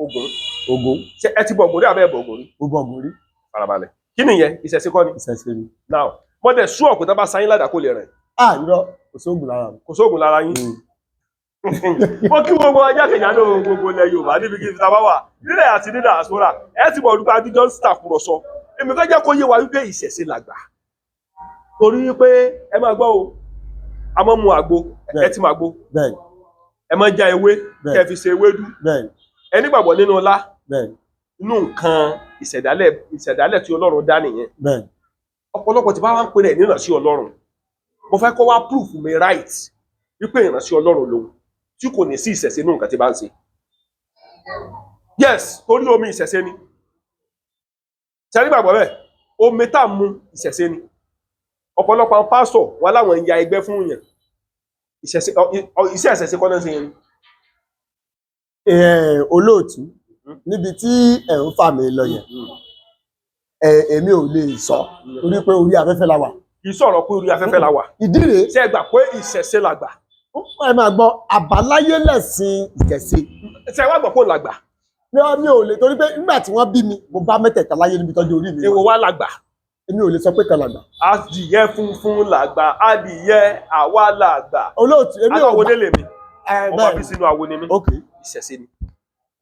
Ògún. Ògún. Ṣé ẹ ti bọ Ògún rí àbẹ́ ẹ̀ bọ Ògún rí? Ó bọ̀ Ògún rí. Farabalẹ̀, kí nìyẹn? Ìṣẹ̀ṣe kọ́ ni? Ìṣẹ̀ṣe ni. Now, mo dẹ̀ sú ọ̀pẹ tó bá sáyín ládàá kó lè rìn. Ah, irọ́, kò sóògùn lára mi. Kò sóògùn lára yín. Mo kí gbogbo ajákèjádò gbogbo ilẹ̀ Yorùbá níbi kí n ta bá wà nílẹ̀ àti nílẹ̀ àsúrà. Ẹ ti mọ̀ nípa adíjọ́ ń tàkùrọ̀sọ. Èmi fẹ́ jẹ́ kó yé wa wípé ìṣẹ̀ṣe làgbà, torí wípé ẹ máa gbọ́ o, a máa mu àgbo. Ẹ ti máa gbó. Bẹ́ẹ̀ ni. Ẹ máa já ewé Bẹ́ẹ̀. kẹ́ fi ṣe ewédú. Bẹ́ẹ̀ ni. Ẹ nígbàgbọ́ nínú ọlá Bẹ́ẹ̀ ni. inú nǹkan ìṣẹ̀dálẹ̀, ìṣẹ̀dálẹ̀ tí Ọlọ́run dá nìyẹn. Bẹ́ẹ̀ ni. Ọ̀pọ̀lọpọ̀ tí bá wá ń pè rẹ̀ ní ìránṣẹ́ Ọlọ́run, mo fẹ́ kó wá proof mi right wípé ìránṣẹ́ Ọlọ́run lòun tí kò ní sí ìṣẹ̀ṣe nínú nǹkan tí bá ń ṣe. Yes, torí omi ìṣẹ̀ṣe ni. Ṣe nígbàgbọ́ bẹ́ẹ̀? Omi tá à ń mu, ìṣẹ̀ṣe ni. Ọ̀pọ̀lọpọ̀ àwọn pásítọ̀ wọn láwọn ń ya ẹgbẹ́ fún yàn. Ìṣẹ̀ṣe, iṣẹ́ ìṣẹ̀ṣe kọ́ náà ṣe yẹn ni. Olóòtú, níbi tí ẹ̀ ń fà mí lọ yẹn, èmi ò lè sọ torí pé orí afẹ́fẹ́ la wà. Kì í sọ̀rọ̀ pé orí afẹ́fẹ́ la wà. Ìdí rèé. Ṣé ẹ gbà pé ìṣẹ̀ṣe làgbà? Ẹ máa gbọ́, àbáláyé lẹ̀sìn ìṣẹ̀ṣe. Ṣé ẹ wá gbà pé òun làgbà? Mi ò lè, torí pé nígbà tí wọ́n bí mi, mo bá mẹ́tẹ̀ẹ̀ta láyé níbi tọ́jú orí mi wà. Èwo wá làgbà? Èmi ò lè sọ pé kan làgbà. Adìyẹ funfun làgbà, adìyẹ àwa làgbà. Olóòtú, èmi ò Aláwo délé mi. Ẹ Ọba bẹ́ẹ̀ bí ni. sínú awo ni mí. Ok. Ìṣẹ̀ṣe ni.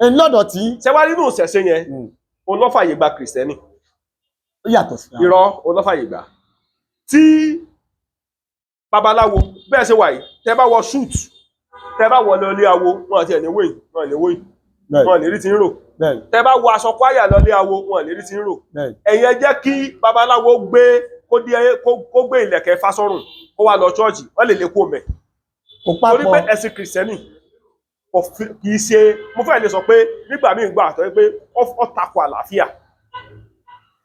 Ẹ lọ́dọ̀ tí Ṣé wá nínú ìṣẹ̀ṣe yẹn, òun ló fàyè gba Kìrìsìtẹ́nì? Ó yàtọ̀ sí. Irọ́, òun ló fàyè gbà. Tí babaláwo bẹ́ẹ̀ ṣe wà yìí, tẹ́ bá wọ suit, tẹ́ bá wọ lọ ilé awo, wọn àti ẹ̀ ní wòyìn, wọn ní wòyìn, wọn ní rí ti ń rò. Tẹ́ bá wọ aṣọ kwaya lọ ilé awo, wọn ní rí ti ń rò. Ẹ̀yin ẹ jẹ́ kí babaláwo gbé kó dé kó gbé ìlẹ̀kẹ̀ Ifá sọ́rùn kó wá lọ ṣọ́ọ̀ṣì, wọ́n lè lè kó mẹ́. Kò Torí pé papọ̀. ẹ̀sìn Kìrìsìtẹ́nì kì í ṣe, mo fẹ́ lè sọ pé nígbà míì gbà àtọ́ pé ó tako àlàáfíà.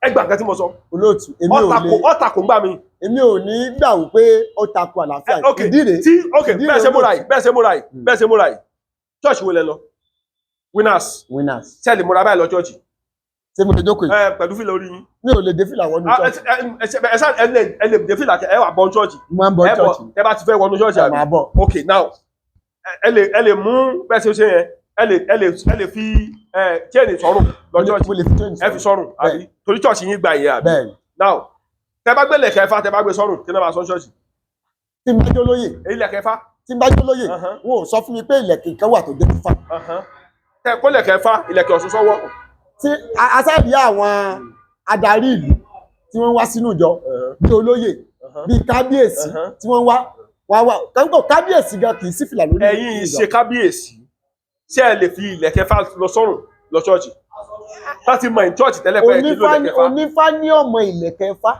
Ẹ gbà nǹkan tí mo sọ. Olóòtú, èmi Ó ò tako, lè ó tako ńgbà míì. Èmi ò ní gbà wípé ó tako àlàáfíà. Ok. Ìdí rèé. Tí ok Ìdí bẹ́ẹ̀ rèé, ṣe múra olóòtú. yìí, bẹ́ẹ̀ ṣe múra yìí, bẹ́ẹ̀ ṣe múra yìí, church wo lẹ lọ? Winners? Winners. Ṣé ẹ lè múra báyìí lọ church? Ṣé mo lè jókòó yìí? Ẹ pẹ̀lú fìlà orí yín. Mi ò lè dé fìlà wọnú Ah, church. ẹ lè dé fìlà, ẹ wà bọ́ church. Mo máa ń bọ Ẹ bọ̀ church. ẹ bá ti fẹ́ wọnú church, Ẹ àbí? máa bọ̀. Ok, now, ẹ lè mú bẹ́ẹ̀ ṣe ṣe yẹn, ẹ lè fi chain sọ́rùn lọ church. Mo lè fi chain. Ẹ fi sọ́rùn, àbí? Torí church yín gba ìyẹn, àbí? Bẹ́ẹ̀ ni. Now, tẹ bá gbé lẹ̀kẹ̀ Ifá, tẹ bá gbé sọ́rùn, kí ló máa sọ church? Tí n bá jó lóyè, Èyí lẹ̀kẹ̀ Ifá. tí n bá jó lóyè, wọn ò sọ fún mi pé ìlẹ̀kẹ̀ kan wà tó dé fífa. Tẹ kó lẹ̀kẹ̀ Ifá, ìlẹ̀kẹ̀ Ọ̀ṣun sọ́wọ́. Tí asáàbí àwọn adarí ìlú tí wọ́n wá sínú ìjọ, bí olóyè, bí kábíyèsí, tí wọ́n wá wá wá kánkó, kábíyèsí gan kì í sí fìlà lórí Ẹ̀yin nínú ìjọ. ṣe kábíyèsí, ṣé ẹ lè fi ìlẹ̀kẹ̀ Ifá lọ sọ́rùn lọ church láti mọ in church tẹ́lẹ̀ pé ẹ kì í lo Onífá ìlẹ̀kẹ̀ Ifá? Onífá ní ọmọ ìlẹ̀kẹ̀ Ifá.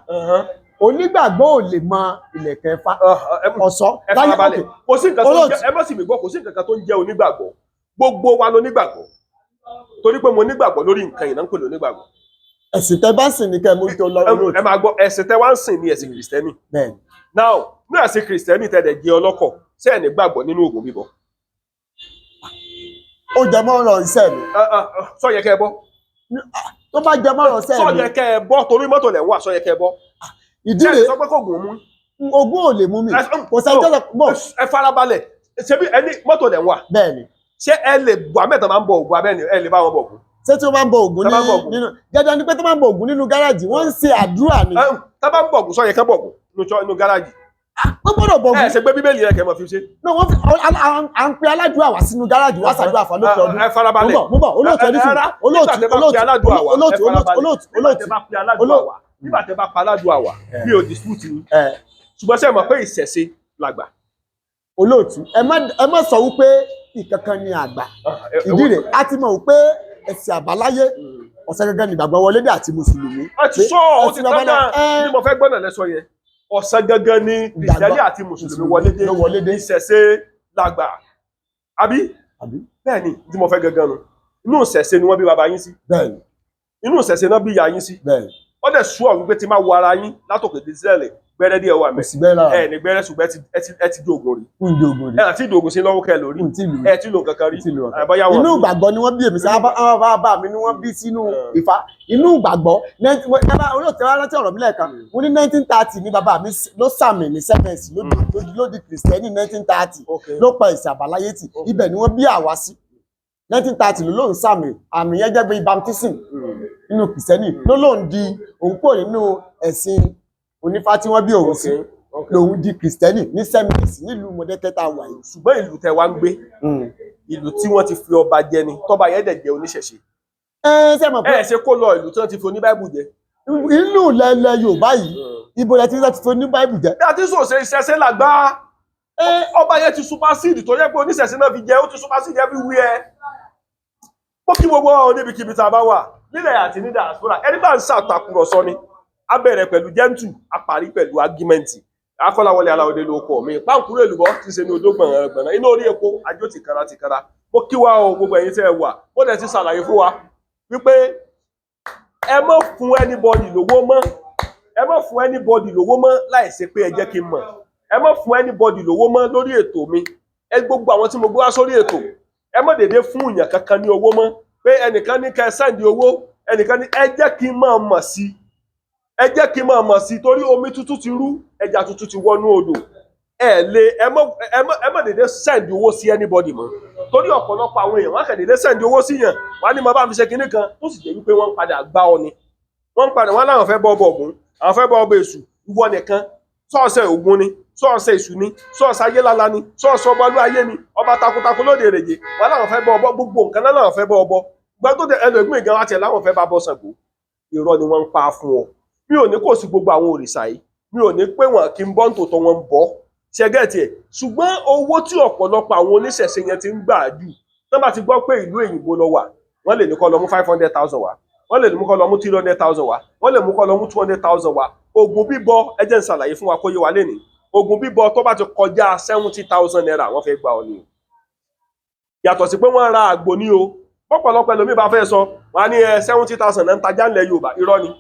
Onígbàgbọ́ ò lè mọ ìlẹ̀kẹ̀ Ifá ọ̀sọ́ Ẹ farabalẹ̀, kò sí nǹkan tó ń jẹ́, Olóòtú. ẹ má sì mí gbọ́, kò sí nǹkan kan tó ń jẹ́ onígbàgbọ́. Gbogbo wa lónígbàgbọ́, torí pé mo nígbàgbọ́ lórí nǹkan yìí náà ń pè lónígbàgbọ́. Ẹ̀sìn tẹ́ bá sìn ní kẹ́ ẹ mójútó lọ, olóòtú. Ẹ máa gbọ́, ẹ̀sìn tẹ́ wá ń sìn ní ẹ̀sìn Kìrìsìtẹ́nì. Bẹ́ẹ̀ni. Now, ní ẹ̀sìn Kìrìsìtẹ́nì tẹ́ dẹ̀ jẹ́ ọlọ́kọ̀, ṣé ẹ̀ ní gbàgbọ́ nínú ògùn bíbọ? Ó jẹ mọ́ ọ̀rọ̀ iṣẹ́ mi. Sọ yẹ kẹ́ ẹ bọ́. Tó bá jẹ mọ́ ọ̀rọ̀ iṣẹ́ Sọ mi. yẹ kẹ́ ẹ bọ́, torí mọ́tò lẹ̀ ń wà, sọ yẹ kẹ́ ẹ bọ́. Ìdí Ṣé ẹ rèé. sọ pé kò gùn mú? Ogún ò lè mú mi, kò sẹ́ni tó sọ bọ̀. Ẹ farabalẹ̀, ṣebí ẹni mọ́tò lẹ̀ ń wà? Bẹ́ẹ̀ni. Ṣé ẹ lè bọ̀ amẹ́ta máa ń bọ ògùn abẹ́ni, ẹ lè bá wọn bọ̀ ògùn? Ṣé tí wọ́n bá ń bọ Ògún Tá bá ń bọ Ògún. nínú gẹ́gẹ́ ni pé tó bá ń bọ Ògún nínú gáràjì, wọ́n ń ṣe àdúrà ni. Tá bá ń bọ̀ ògùn, sọ yẹ kẹ́ bọ̀ ògùn nínú gáràjì? Wọ́n gbọ́dọ̀ bọ Ẹ Ògún. ṣe gbé Bíbélì yẹn kẹ́ mọ̀ fi ṣe. No, wọ́n fi à ń pe aládùúrà wá sínú gáràjì wá ṣàdúrà fún lópin ọdún. Ẹ farabalẹ̀. Mo bọ̀, mo bọ̀, olóòtú, ẹni sùn. Rárá, Olóòtú, nígbà tẹ́ bá olóòtú, pe aládùúrà wá, olóòtú, ẹ farabalẹ̀. olóòtú, Nígbà olóòtú. tẹ́ bá pe aládùúrà wá, nígbà tẹ́ bá pa aládùúrà wá, mi ò dispute yín, ṣùgbọ́n ṣé ẹ mọ̀ pé ìṣẹ̀ṣe làgbà? Olóòtú, ẹ má sọ wípé ìkankan ni àgbà. Ìdí rẹ̀, a ti mọ̀ wípé ẹ̀sìn àbáláyé ọ̀sẹ̀ gangan nígbàgbọ́ wọlé dé àti mùsùlùmí. Ẹ ti sọ ọ ti Ẹ̀sìn tán babalá- náà ní mo fẹ́ gbọ́nà lẹ́sọ yẹn. Ọ̀sán gangan ni Kìrìsìtẹ́nì àti mùsùlùmí wọlé dé. Ló wọlé dé. Ìṣẹ̀ṣe làgbà, àbí? Àbí? Bẹ́ẹ̀ ni, tí mo fẹ́ gangan nu, inú ìṣẹ̀ṣe ni wọ́n bí bàbá yín sí. Bẹ́ẹ̀ni. Inú ìṣẹ̀ṣe náà bí ìyá yín sí. Bẹ́ẹ̀ni. Ó dẹ̀ sú ọ̀ wípé tí máa wo ara yín látòkè dé sílẹ̀, gbẹ́rẹ́ díẹ̀ wà Kò mẹ́. sí bẹ́ẹ̀ lára. Ẹ ní gbẹ́rẹ́, ṣùgbọ́n ẹ ti di ògùn rí. Kún ìdí ogun rí. Ẹ àti ìdògùn sí lọ́wọ́ kẹ́ lórí. Kún tí ìlú Ẹ ti lò kankan rí. tí ìlú ọ̀kan. Àbáyá wọn Inú ìgbàgbọ́ ni wọ́n bí èmi sí. Àwọn bàbá mi ni wọ́n bí sínú Ifá, inú ìgbàgbọ́. Olóòtú, ẹ wá rántí ọ̀rọ̀ mi lẹ́ẹ̀kan, mo ní 1930 ní bàbá mi ló sàmì ní sẹ́mẹ̀sì ló di Kìrìsìtẹ́nì 1930, ló pa ìsìn àbáláyé tì. Ibẹ̀ ni wọ́n bí àwa sí. 1930 ló lóun sàmì, àmì yẹn jẹ́ bí baptism nínú Kìrìsìtẹ́nì, ló lóun di òun kúrò nínú ẹ̀sìn onífá tí wọ́n bí òun sí, lòun di Kìrìsìtẹ́nì ní sẹ́mẹ̀sì nílùú Mọ̀dẹ́kẹ́ tá a wà yìí. Ṣùgbọ́n ìlú tẹ wá ń gbé, ìlú tí wọ́n ti fi ọba jẹ ni, tọ́ba yẹn dẹ̀ jẹ́ oníṣẹ̀ṣe. Ẹ ṣe mọ̀ pé Ẹ ṣe kó lọ ìlú tí wọ́n ti fi oníbáìbù jẹ. Inú ilẹ̀ Yorùbá yìí, ibo lẹ ti rí ti ní Báìbù jẹ? Bí a ti sọ ṣe, ìṣẹ̀ṣe làgbà. Ọba yẹn ti supersede, tó yẹ pé oníṣẹ̀ṣe náà fi jẹ, ó ti supersede everywhere. Ó kí gbogbo wa níbikíbi tá a bá wà nílẹ̀ àti ní diaspora. Ẹni bá ń ṣàtàkùrọ̀sọ ni, a bẹ̀rẹ̀ pẹ̀lú gentle, a parí pẹ̀lú argument. Akọ́láwọlé Aláwọ̀dé ló kọ̀ mí, páńkúrò èlùbọ́ ti ṣe ní odó gbọ̀ngàn gbọ̀ngàn iná orí epo ajó tìkara tìkara. Mo kí wa o, gbogbo ẹ̀yin tẹ́ ẹ wà. Ó dẹ̀ ti ṣàlàyé fún wa wípé ẹ má fún anybody lówó mọ́, ẹ má fún anybody lówó mọ́ láì ṣe pé ẹ jẹ́ kí n mọ̀. Ẹ má fún anybody lówó mọ́ lórí ètò mi. Ẹ gbogbo àwọn tí mo gbé wá sórí ètò, ẹ má dédé fún èèyàn kankan ní owó mọ́ pé ẹnìkan ní kẹ́ ẹ send owó, ẹnìkan ní. Ẹ jẹ́ kí n máa mọ̀ sí i, ẹ jẹ́ kí n máa mọ̀ sí i, torí omi tútù ti rú, ẹja tuntun ti wọnú odò. Ẹ lè ẹ má dédé send owó sí anybody mọ́, torí ọ̀pọ̀lọpọ̀ àwọn èèyàn wọ́n kàn dédé send owó sí yàn, wọ́n á ní mo bá fi ṣe kinní kan, tó sì jẹ́ wípé wọ́n ń padà gbá ọ ni. Wọ́n ń padà wọ́n láwọn fẹ́ bọ́ ọbọ̀ Ògún, àwọn fẹ́ bọ́ ọbọ̀ Èṣù. Ìwọ nìkan sọ́ọ̀sẹ̀ Ògún ni, sọ́ọ̀sẹ̀ Èṣù ni, sọ́ọ̀sẹ̀ ayélálá ni, sọ́ọ̀sẹ̀ ọba ayé ni, ọba takuntakun lóde èrèjè. Wọ́n láwọn fẹ́ bọ́ ọbọ̀, gbogbo nǹkan náà láwọn fẹ́ bọ́ ọbọ̀ gbọ́n tó dé. Ẹlòmíì gan wá tiẹ̀ láwọn fẹ́ bá bọ́ Ṣàngó. Irọ́ ni wọ́n ń pa fún ọ. Mi ò ní kò sí gbogbo àwọn òrìṣà yìí, mi ò ní pé wọn kì í bọ́ nítòótọ́, wọn ń bọ́ ṣẹgẹ́tì ẹ̀, ṣùgbọ́n owó tí ọ̀pọ̀lọpọ̀ àwọn oníṣẹ̀ṣe yẹn ti ń gbà jù, tán bá ti gbọ́ pé ìlú èyìnbó lọ wà, wọ́n lè ní kó lọ mú 500,000 wá, wọ́n lè mú kó lọ mú 300,000 wá, wọ́n lè mú kó lọ mú 200,000 wá. Oògùn bíbọ, ẹ jẹ́ n ṣàlàyé fún wa kó yé wa lénìí, oògùn bíbọ tó bá ti kọjá ₦70,000, wọ́n fẹ́ gbà ọ ni o. Yàtọ̀ sí pé wọ́n ra àgbò ní o. Pọ̀pọ̀lọpọ̀ ẹlòmíì bá fẹ́ sọ, wọ́n á ní ẹ 70,000 náà ń tajà ńlẹ̀ Yorùbá. Irọ́ ni.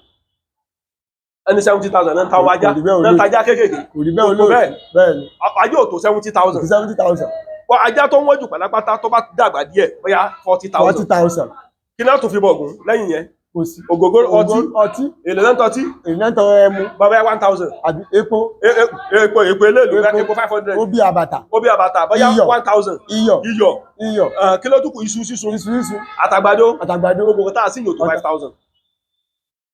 Ẹni 70,000 náà ń ta wájá Kò rí bẹ́ẹ̀. náà ń tajá kéékèèké. Kò rí bẹ́ẹ̀. Kò Olóòtú. bẹ́ẹ̀. Bẹ́ẹ̀ ni. Ajá ò tó 70,000. 70,000. Ajá tó ń wọ́n jù pátápátá, tó bá dàgbà díẹ̀, bóyá forty forty thousand thousand. Kí náà tó fi bọ̀gùn lẹ́yìn yẹn? Kò sí. Ògógóró, ọtí. Ọtí. Èlò náà ń tọ́tí. Èyí náà ń tọrọ ẹmu. Bàbá, 1,000. Àbí epo. Epo eléèlú? Epo. Epo 500. Ó bí àbàtà. Ó bí àbàtà bóyá Iyọ̀. 1,000. Iyọ̀. Iyọ̀. Iyọ̀. Kí ló tún kù? Iṣu sísun. Iṣu iṣu. Àtàgbàdo. Àtàgbàdo. Gbogbo tá a sì yóò tó 5,000.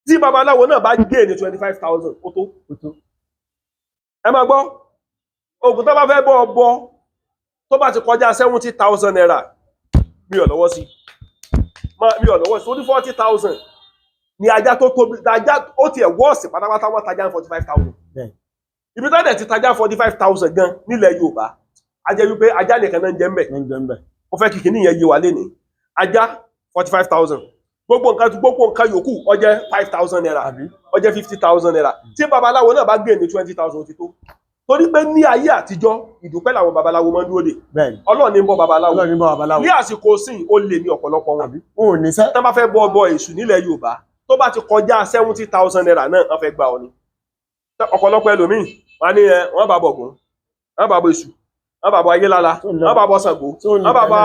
Tí babaláwo náà bá gé ní 25,000, ó tó. Ó tó. Ẹ máa gbọ́, oògùn tó bá fẹ́ bọ́ ọ bọ́, tó bá ti kọjá ₦70,000, mi ò lọ́wọ́ sí. Mi ò lọ́wọ́ sí. Ó ní 40,000 ní ajá tó tóbi ajá, ó tiẹ̀ wọ́ọ̀sì pátápátá, wọ́n tajà ní 45,000. Ibi tó dẹ̀ ti tajà 45,000 gan nílẹ̀ Yorùbá, a jẹ́ wípé ajá nìkan náà ń jẹ́ ń bẹ̀. Ní jẹ́ ń bẹ̀. Mo fẹ́ kí kìíní yẹn yé wa lénìí. Ajá 45,000. Gbogbo nǹkan yòókù, ó jẹ́ ₦5,000, ó jẹ́ ₦50,000. Tí babaláwo náà bá gbé ní 20,000, ó ti tó, torí pé ní ayé àtijọ́, ìdúpẹ́ làwọn babaláwo máa ń dúró dè. Ọlọ́run ní ń bọ́ babaláwo. Ọlọ́run ní bọ́ babaláwo. Ní àsìkò sìn, ó lè ní ọ̀pọ̀lọpọ̀ wọn. Wọn ò ní sẹ́. Tán bá fẹ́ bọ́ ọbọ èṣù nílẹ̀ Yorùbá, tó bá ti kọjá ₦70,000 náà, wọ́n fẹ́ gbà ọ ni. Ọ̀pọ̀lọpọ̀ ẹlòmíì wọ́n ní ẹ wọ́n bá bọ̀gún, wọ́n bá bọ èṣù, wọ́n bá bọ ayélála, Tó ń lọ. wọ́n bá bọ Ṣàngó, Tó ń lọ wọ́n bá bọ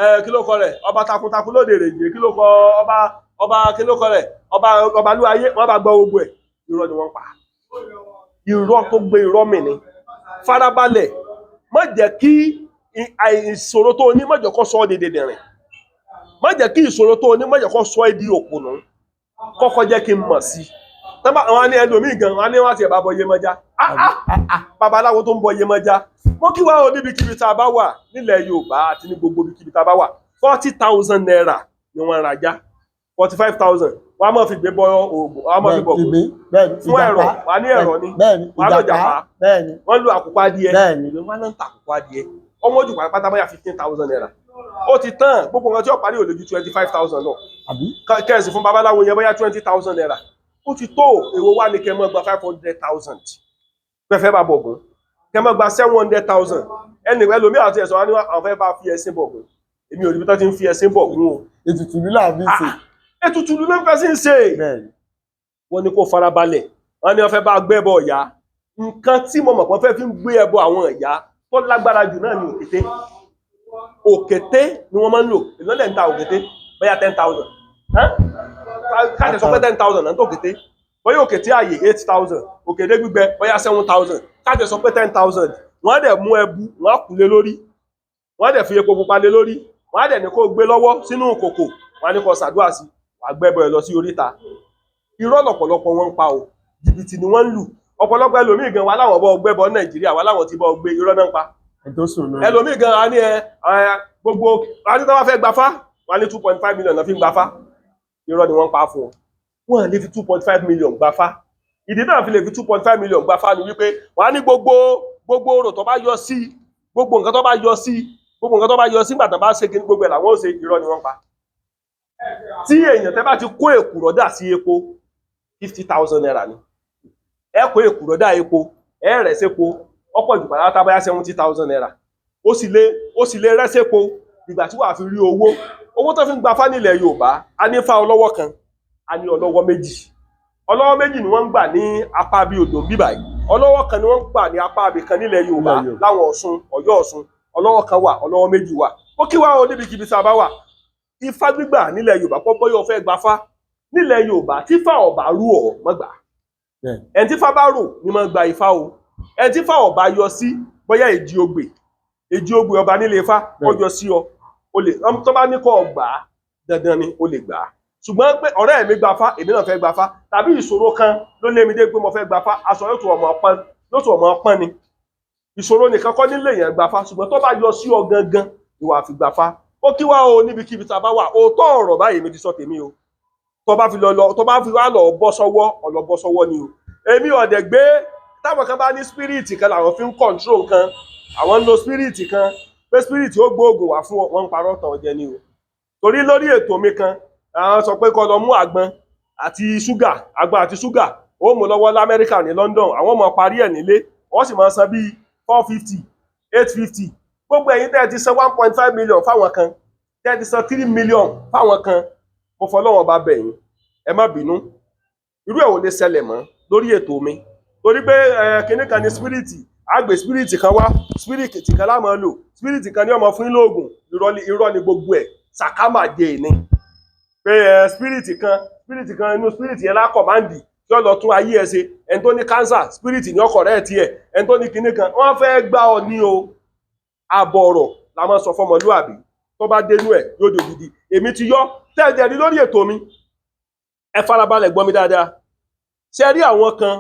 ẹ kí ló kọ rẹ̀, ọba takuntakun lóde èrèjì, kí ló kọ ọba, ọba kí ló kọ rẹ̀, ọba ọbalúayé, wọ́n bá gbọ́ gbogbo ẹ̀. Irọ́ ni wọ́n pa, irọ́ tó gbé irọ́ mì ni. Farabalẹ̀, má jẹ́ kí ìṣòro tó o ní, má jẹ́ kó sọ ọ́ di dìndìnrìn. Má jẹ́ kí ìṣòro tó o ní, má jẹ́ kó sọ ẹ́ di òpònú. Kọ́kọ́ jẹ́ kí n mọ̀ sí i. Tọ́ba àwọn á ní ẹlòmíì gan, wọn á ní wọn àti ẹ̀ bá bọ Yemọja. Ah, ah, babaláwo tó ń bọ Yemọja. Mo kí wá o níbikíbi tá a bá wà nílẹ̀ Yorùbá àti ní gbogbo ibikíbi tá a bá wà. ₦40,000 ni wọ́n rajá, 45,000. Wọ́n á máa fi gbé bọ oògùn, wọ́n á máa fi bọ̀ Ìgbín, bẹ́ẹ̀ni. Fún ẹ̀rọ, Ìjàpá. wà á ní ẹ̀rọ ni. Bẹ́ẹ̀ni. Wà á lọ Ìjàpá. jàpá. Wọ́n lo àkùkọ adìẹ. Ìlú wọn náà ń ta àkùkọ adìẹ, ọmọ ojú pàápàá báyà ₦15,000, ó ti tán. Gbogbo nǹkan tí ó parí ò lè ju 25,000 lọ. Kẹ́ẹ̀sì fún babaláwo yẹn bóyá ₦20,000, ó ti tó. Èwo wá ní kẹ́ mọ́ gba 500,000 pẹ́fẹ́ bá bọ̀gùn, kẹ́ mọ́ gba 700,000? Ẹnì ẹlòmíì àti ẹ̀sọ́ wa ní àwọn fẹ́ bá fi ẹṣin bọ̀gùn. Èmi ò rí bí tó ti ń fi ẹṣin bọ̀gùn o. Ètùtù ní làbí ṣe. Ètùtù ló ń fẹ́ sí ń ṣe. Wọ́n ní kó farabalẹ̀. Wọ́n ní wọ́n fẹ́ bá gbẹ́bọ ọ̀yá. Nǹkan tí mo mọ̀ pé wọ́n fẹ́ fi ń gbé ẹbọ àwọn ìyá tó lágbára jù náà ni òkété. Òkété ni wọ́n máa ń lò. Èló lẹ̀ ń ta òkété? Bóyá 10,000, káàdì sọ pé 10,000 náà tó òkété. Bóyá òkété ààyè 8,000, òkété gbígbẹ bóyá 7,000, káàdì sọ pé 10,000. Wọ́n á dẹ̀ mú ẹbu, wọ́n á kù lé lórí, wọ́n á dẹ̀ fi epo pupa lé lórí, wọ́n á dẹ̀ ní kó gbé lọ́wọ́ sínú kòkò, wọ́n á ní kó ṣàdúrà sí, wàá gbẹ́bọ ẹ̀ lọ sí oríta. Irọ́ lọ̀pọ̀lọpọ̀ wọn ń pa o, jìbìtì ni wọ́n ń lù. Ọ̀pọ̀lọpọ̀ ẹlòmíì gan wà láwọn bọ́ gbẹ́bọ Nàìjíríà, wà láwọn ti bọ́ gbé, irọ́ náà ń pa. Ẹ̀ tó sùn náà. Ẹlòmíì gan a ní ẹ ẹ gbogbo a ní tí wọ́n fẹ́ gbafá, wọ́n á ní 2.5 million náà fi ń gbafá. Irọ́ ni wọ́n ń pa fún wọn. Wọ́n lè fi 2.5 million gbafá. Ìdí náà fi lè fi 2.5 million gbafá ni wípé wọ́n á ní gbogbo gbogbo orò tó bá yọ sí, gbogbo nǹkan tó bá yọ sí, gbogbo nǹkan tó bá yọ sí nígbà tó bá ṣe kí gbogbo ẹ̀ làwọn ó ṣe. Irọ́ ni wọ́n pa. Tí èèyàn tẹ́ bá ti kó èkùrọ́ dà sí epo, ₦50,000 ni ẹ kó èkùrọ́ dà epo, ẹ rẹ̀ sépo, ọ̀pọ̀ jù pàtàkì bóyá ₦70,000. Ó sì lè rẹ́ sépo ìgbà tí wàá fi rí owó. Owó tó fi ń gba fá nílẹ̀ Yorùbá, a ní fá ọlọ́wọ́ kan, a ní ọlọ́wọ́ méjì. Ọlọ́wọ́ méjì ni wọ́n ń gbà ní apá bíi odò ń bíbáyìí. Ọlọ́wọ́ kan ni wọ́n ń gbà ní apá abì kan nílẹ̀ Yorùbá. Nílẹ̀ Yorùbá. Láwọn Ọ̀ṣun, Ọ̀yọ́, Ọ̀ṣun, ọlọ́wọ́ kan wà, ọlọ́wọ́ méjì wà. Ó kí wá o níbikíbi tá a bá wà. Ifá gbígbà nílẹ̀ Yorùbá pọ́, bọ́yọ̀ fẹ́ gbafá nílẹ̀ Yorùbá, tí fá ọ̀bà rú ọ̀ mọ́ gbà. Ẹni tí fá bá rò ní máa gba ifá o. Ẹni tí fá ọ̀bà yọ sí, bóyá èjì ogbè, èjì ogbè ọba nílé ifá ó yọ sí ọ, o lè tó bá ní kó o gbà á, dandan ni o lè gbà á. Ṣùgbọ́n pé ọ̀rẹ́ mi gbafá, èmi náà fẹ́ gbafá, tàbí ìṣòro kan ló lé mi dé pé mo fẹ́ gbafá, aṣọ yóò tún ọmọ ọpọ́n, yóò tún ọmọ ọpọ́n ni. Ìṣòro nìkan kọ́ nílé yẹn gbafá, ṣùgbọ́n tó bá yọ sí ọ gangan ni wàá fi gbafá. Ó kí wá o níbikíbi tá a bá wà. Òótọ́ ọ̀rọ̀ báyìí mi ti sọ tèmi o. Tó bá fi lọ lọ, tó bá fi wá lọ bọ́ sọ́wọ́, ọ̀lọ́ bọ́ sọ́wọ́ ni o. Èmi ọ̀dẹ̀ gbé táwọn kan bá ní spirit kan làwọn fi ń control nǹkan, àwọn ń lo spirit kan pé spirit ó gbóògùn wá fún ọ, wọ́n ń parọ́ tàn jẹ ni o. Torí lórí ètò mi kan, àwọn sọ pé kó lọ mú àgbọn àti ṣúgà, àgbọn àti ṣúgà, ó mú lọ́wọ́ lamẹ́ríkà ní London, àwọn ọmọ parí ẹ̀ nílé, wọ́n sì máa san bíi 450, 850. Gbogbo ẹ̀yin tẹ́ ẹ ti san 1.5 million fáwọn kan, tẹ́ ẹ ti san 3 million fáwọn kan, mo fọlọ́wọ́n bá bẹ̀ yín, ẹ má bínú. Irú ẹ̀ ò lè ṣẹlẹ̀ mọ́ lórí ètò mi, torí pé ẹ kinní kan ní spirit, àgbè spirit kan wá, spirit kan lá máa lò, spirit kan ní ọmọ fún yín lóògùn. Irọ́ ni, irọ́ ni gbogbo ẹ̀. Sàkámàjẹ ni pé ẹ spirit kan, spirit kan, inú spirit yẹn lá command tí ó lọ tún ayé ẹ ṣe. Ẹni tó ní cancer, spirit ní ọkọ̀ rẹ̀ tiẹ̀. Ẹni tó ní kinní kan, wọ́n fẹ́ gbá ọ ní o. Àbọ̀ ọ̀rọ̀ la máa sọ fọmọlúàbí, tó bá dénú ẹ̀ yóò di ògidì. Èmi ti yọ tẹ́ẹ̀jẹ̀ rí lórí ètò mi. Ẹ farabalẹ̀ gbọ́ mi dáadáa. Ṣe rí àwọn kan,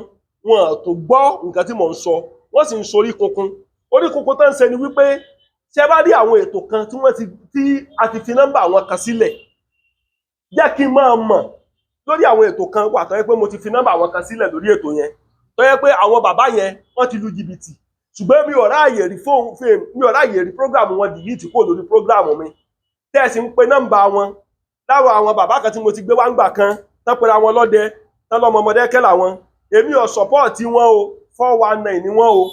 wọn tó gbọ́ nǹkan tí mò ń sọ, wọ́n sì ń sorí kunkun. Orí kunkun tó ń ṣe ni wípé, ṣe bá rí àwọn ètò kan tí wọ́n ti tí a ti fi nọ́mbà àwọn kan sílẹ̀, jẹ́ kí n máa mọ̀ lórí àwọn ètò kan wà tó yẹ pé mo ti fi nọ́mbà àwọn kan sílẹ̀ lórí ètò yẹn, tó yẹ pé àwọn bàbá yẹn wọ́n ti lu jìbìtì, ṣùgbọ́n mi ò ráàyè rí fóun, mi ò ráàyè rí program wọn delete kúrò lórí program mi. Tẹ́ ẹ sì ń pe nọ́mbà wọn. Láwọn àwọn bàbá kan tí mo ti gbé wá ń gbà kan tán pera wọn lọ́dẹ, tán lọ́mọ ọmọdé kẹ́ làwọn, èmi ò support wọn o. 419 ni wọ́n o.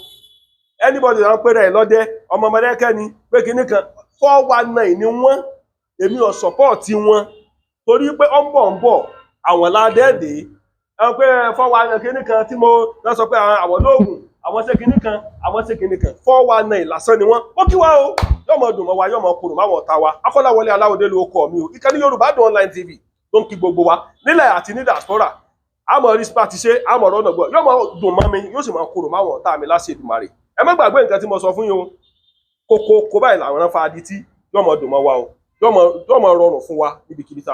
Anybody náà pera ẹ̀ lọ́dẹ, ọmọ ọmọdé kẹ́ ni pé kinní kan, 419 ni wọ́n. Èmi ò support wọn torí pé ó ń bọ̀ ń bọ̀ àwọn ládẹ́ẹ̀dẹ́ ẹ pé 419 kinní kan tí mo náà sọ pé àwọn lóògùn, àwọn ṣe kinní kan, àwọn ṣe kinní kan, 419 lásán ni wọ́n. Ó kí wá o, yóò mọ dùn mọ́ wa, yóò mọ kúrò máwọn ọ̀tá wa. Akọ́láwọlé Aláwọ̀dé ló kọ́ mi o. Ìkànnì Yorùbá Dùn Online TV ló ń kí gbogbo wa nílẹ̀ àti ní diaspora. Àmọ́ rí sípà ti ṣe, àmọ́ ọ̀rọ̀ náà gbọ́, yóò mọ dùn mọ́ mi, yóò sì máa kúrò máwọn ọ̀tá mi láṣẹ Èdùmàrè. Ẹ má gbàgbé nǹkan tí mo sọ fún yín o. Kókó kó báyìí làwọn fa adití. Yóò mọ dùn mọ́ wa o, yóò mọ rọrùn fún wa níbikíbi tá a bá.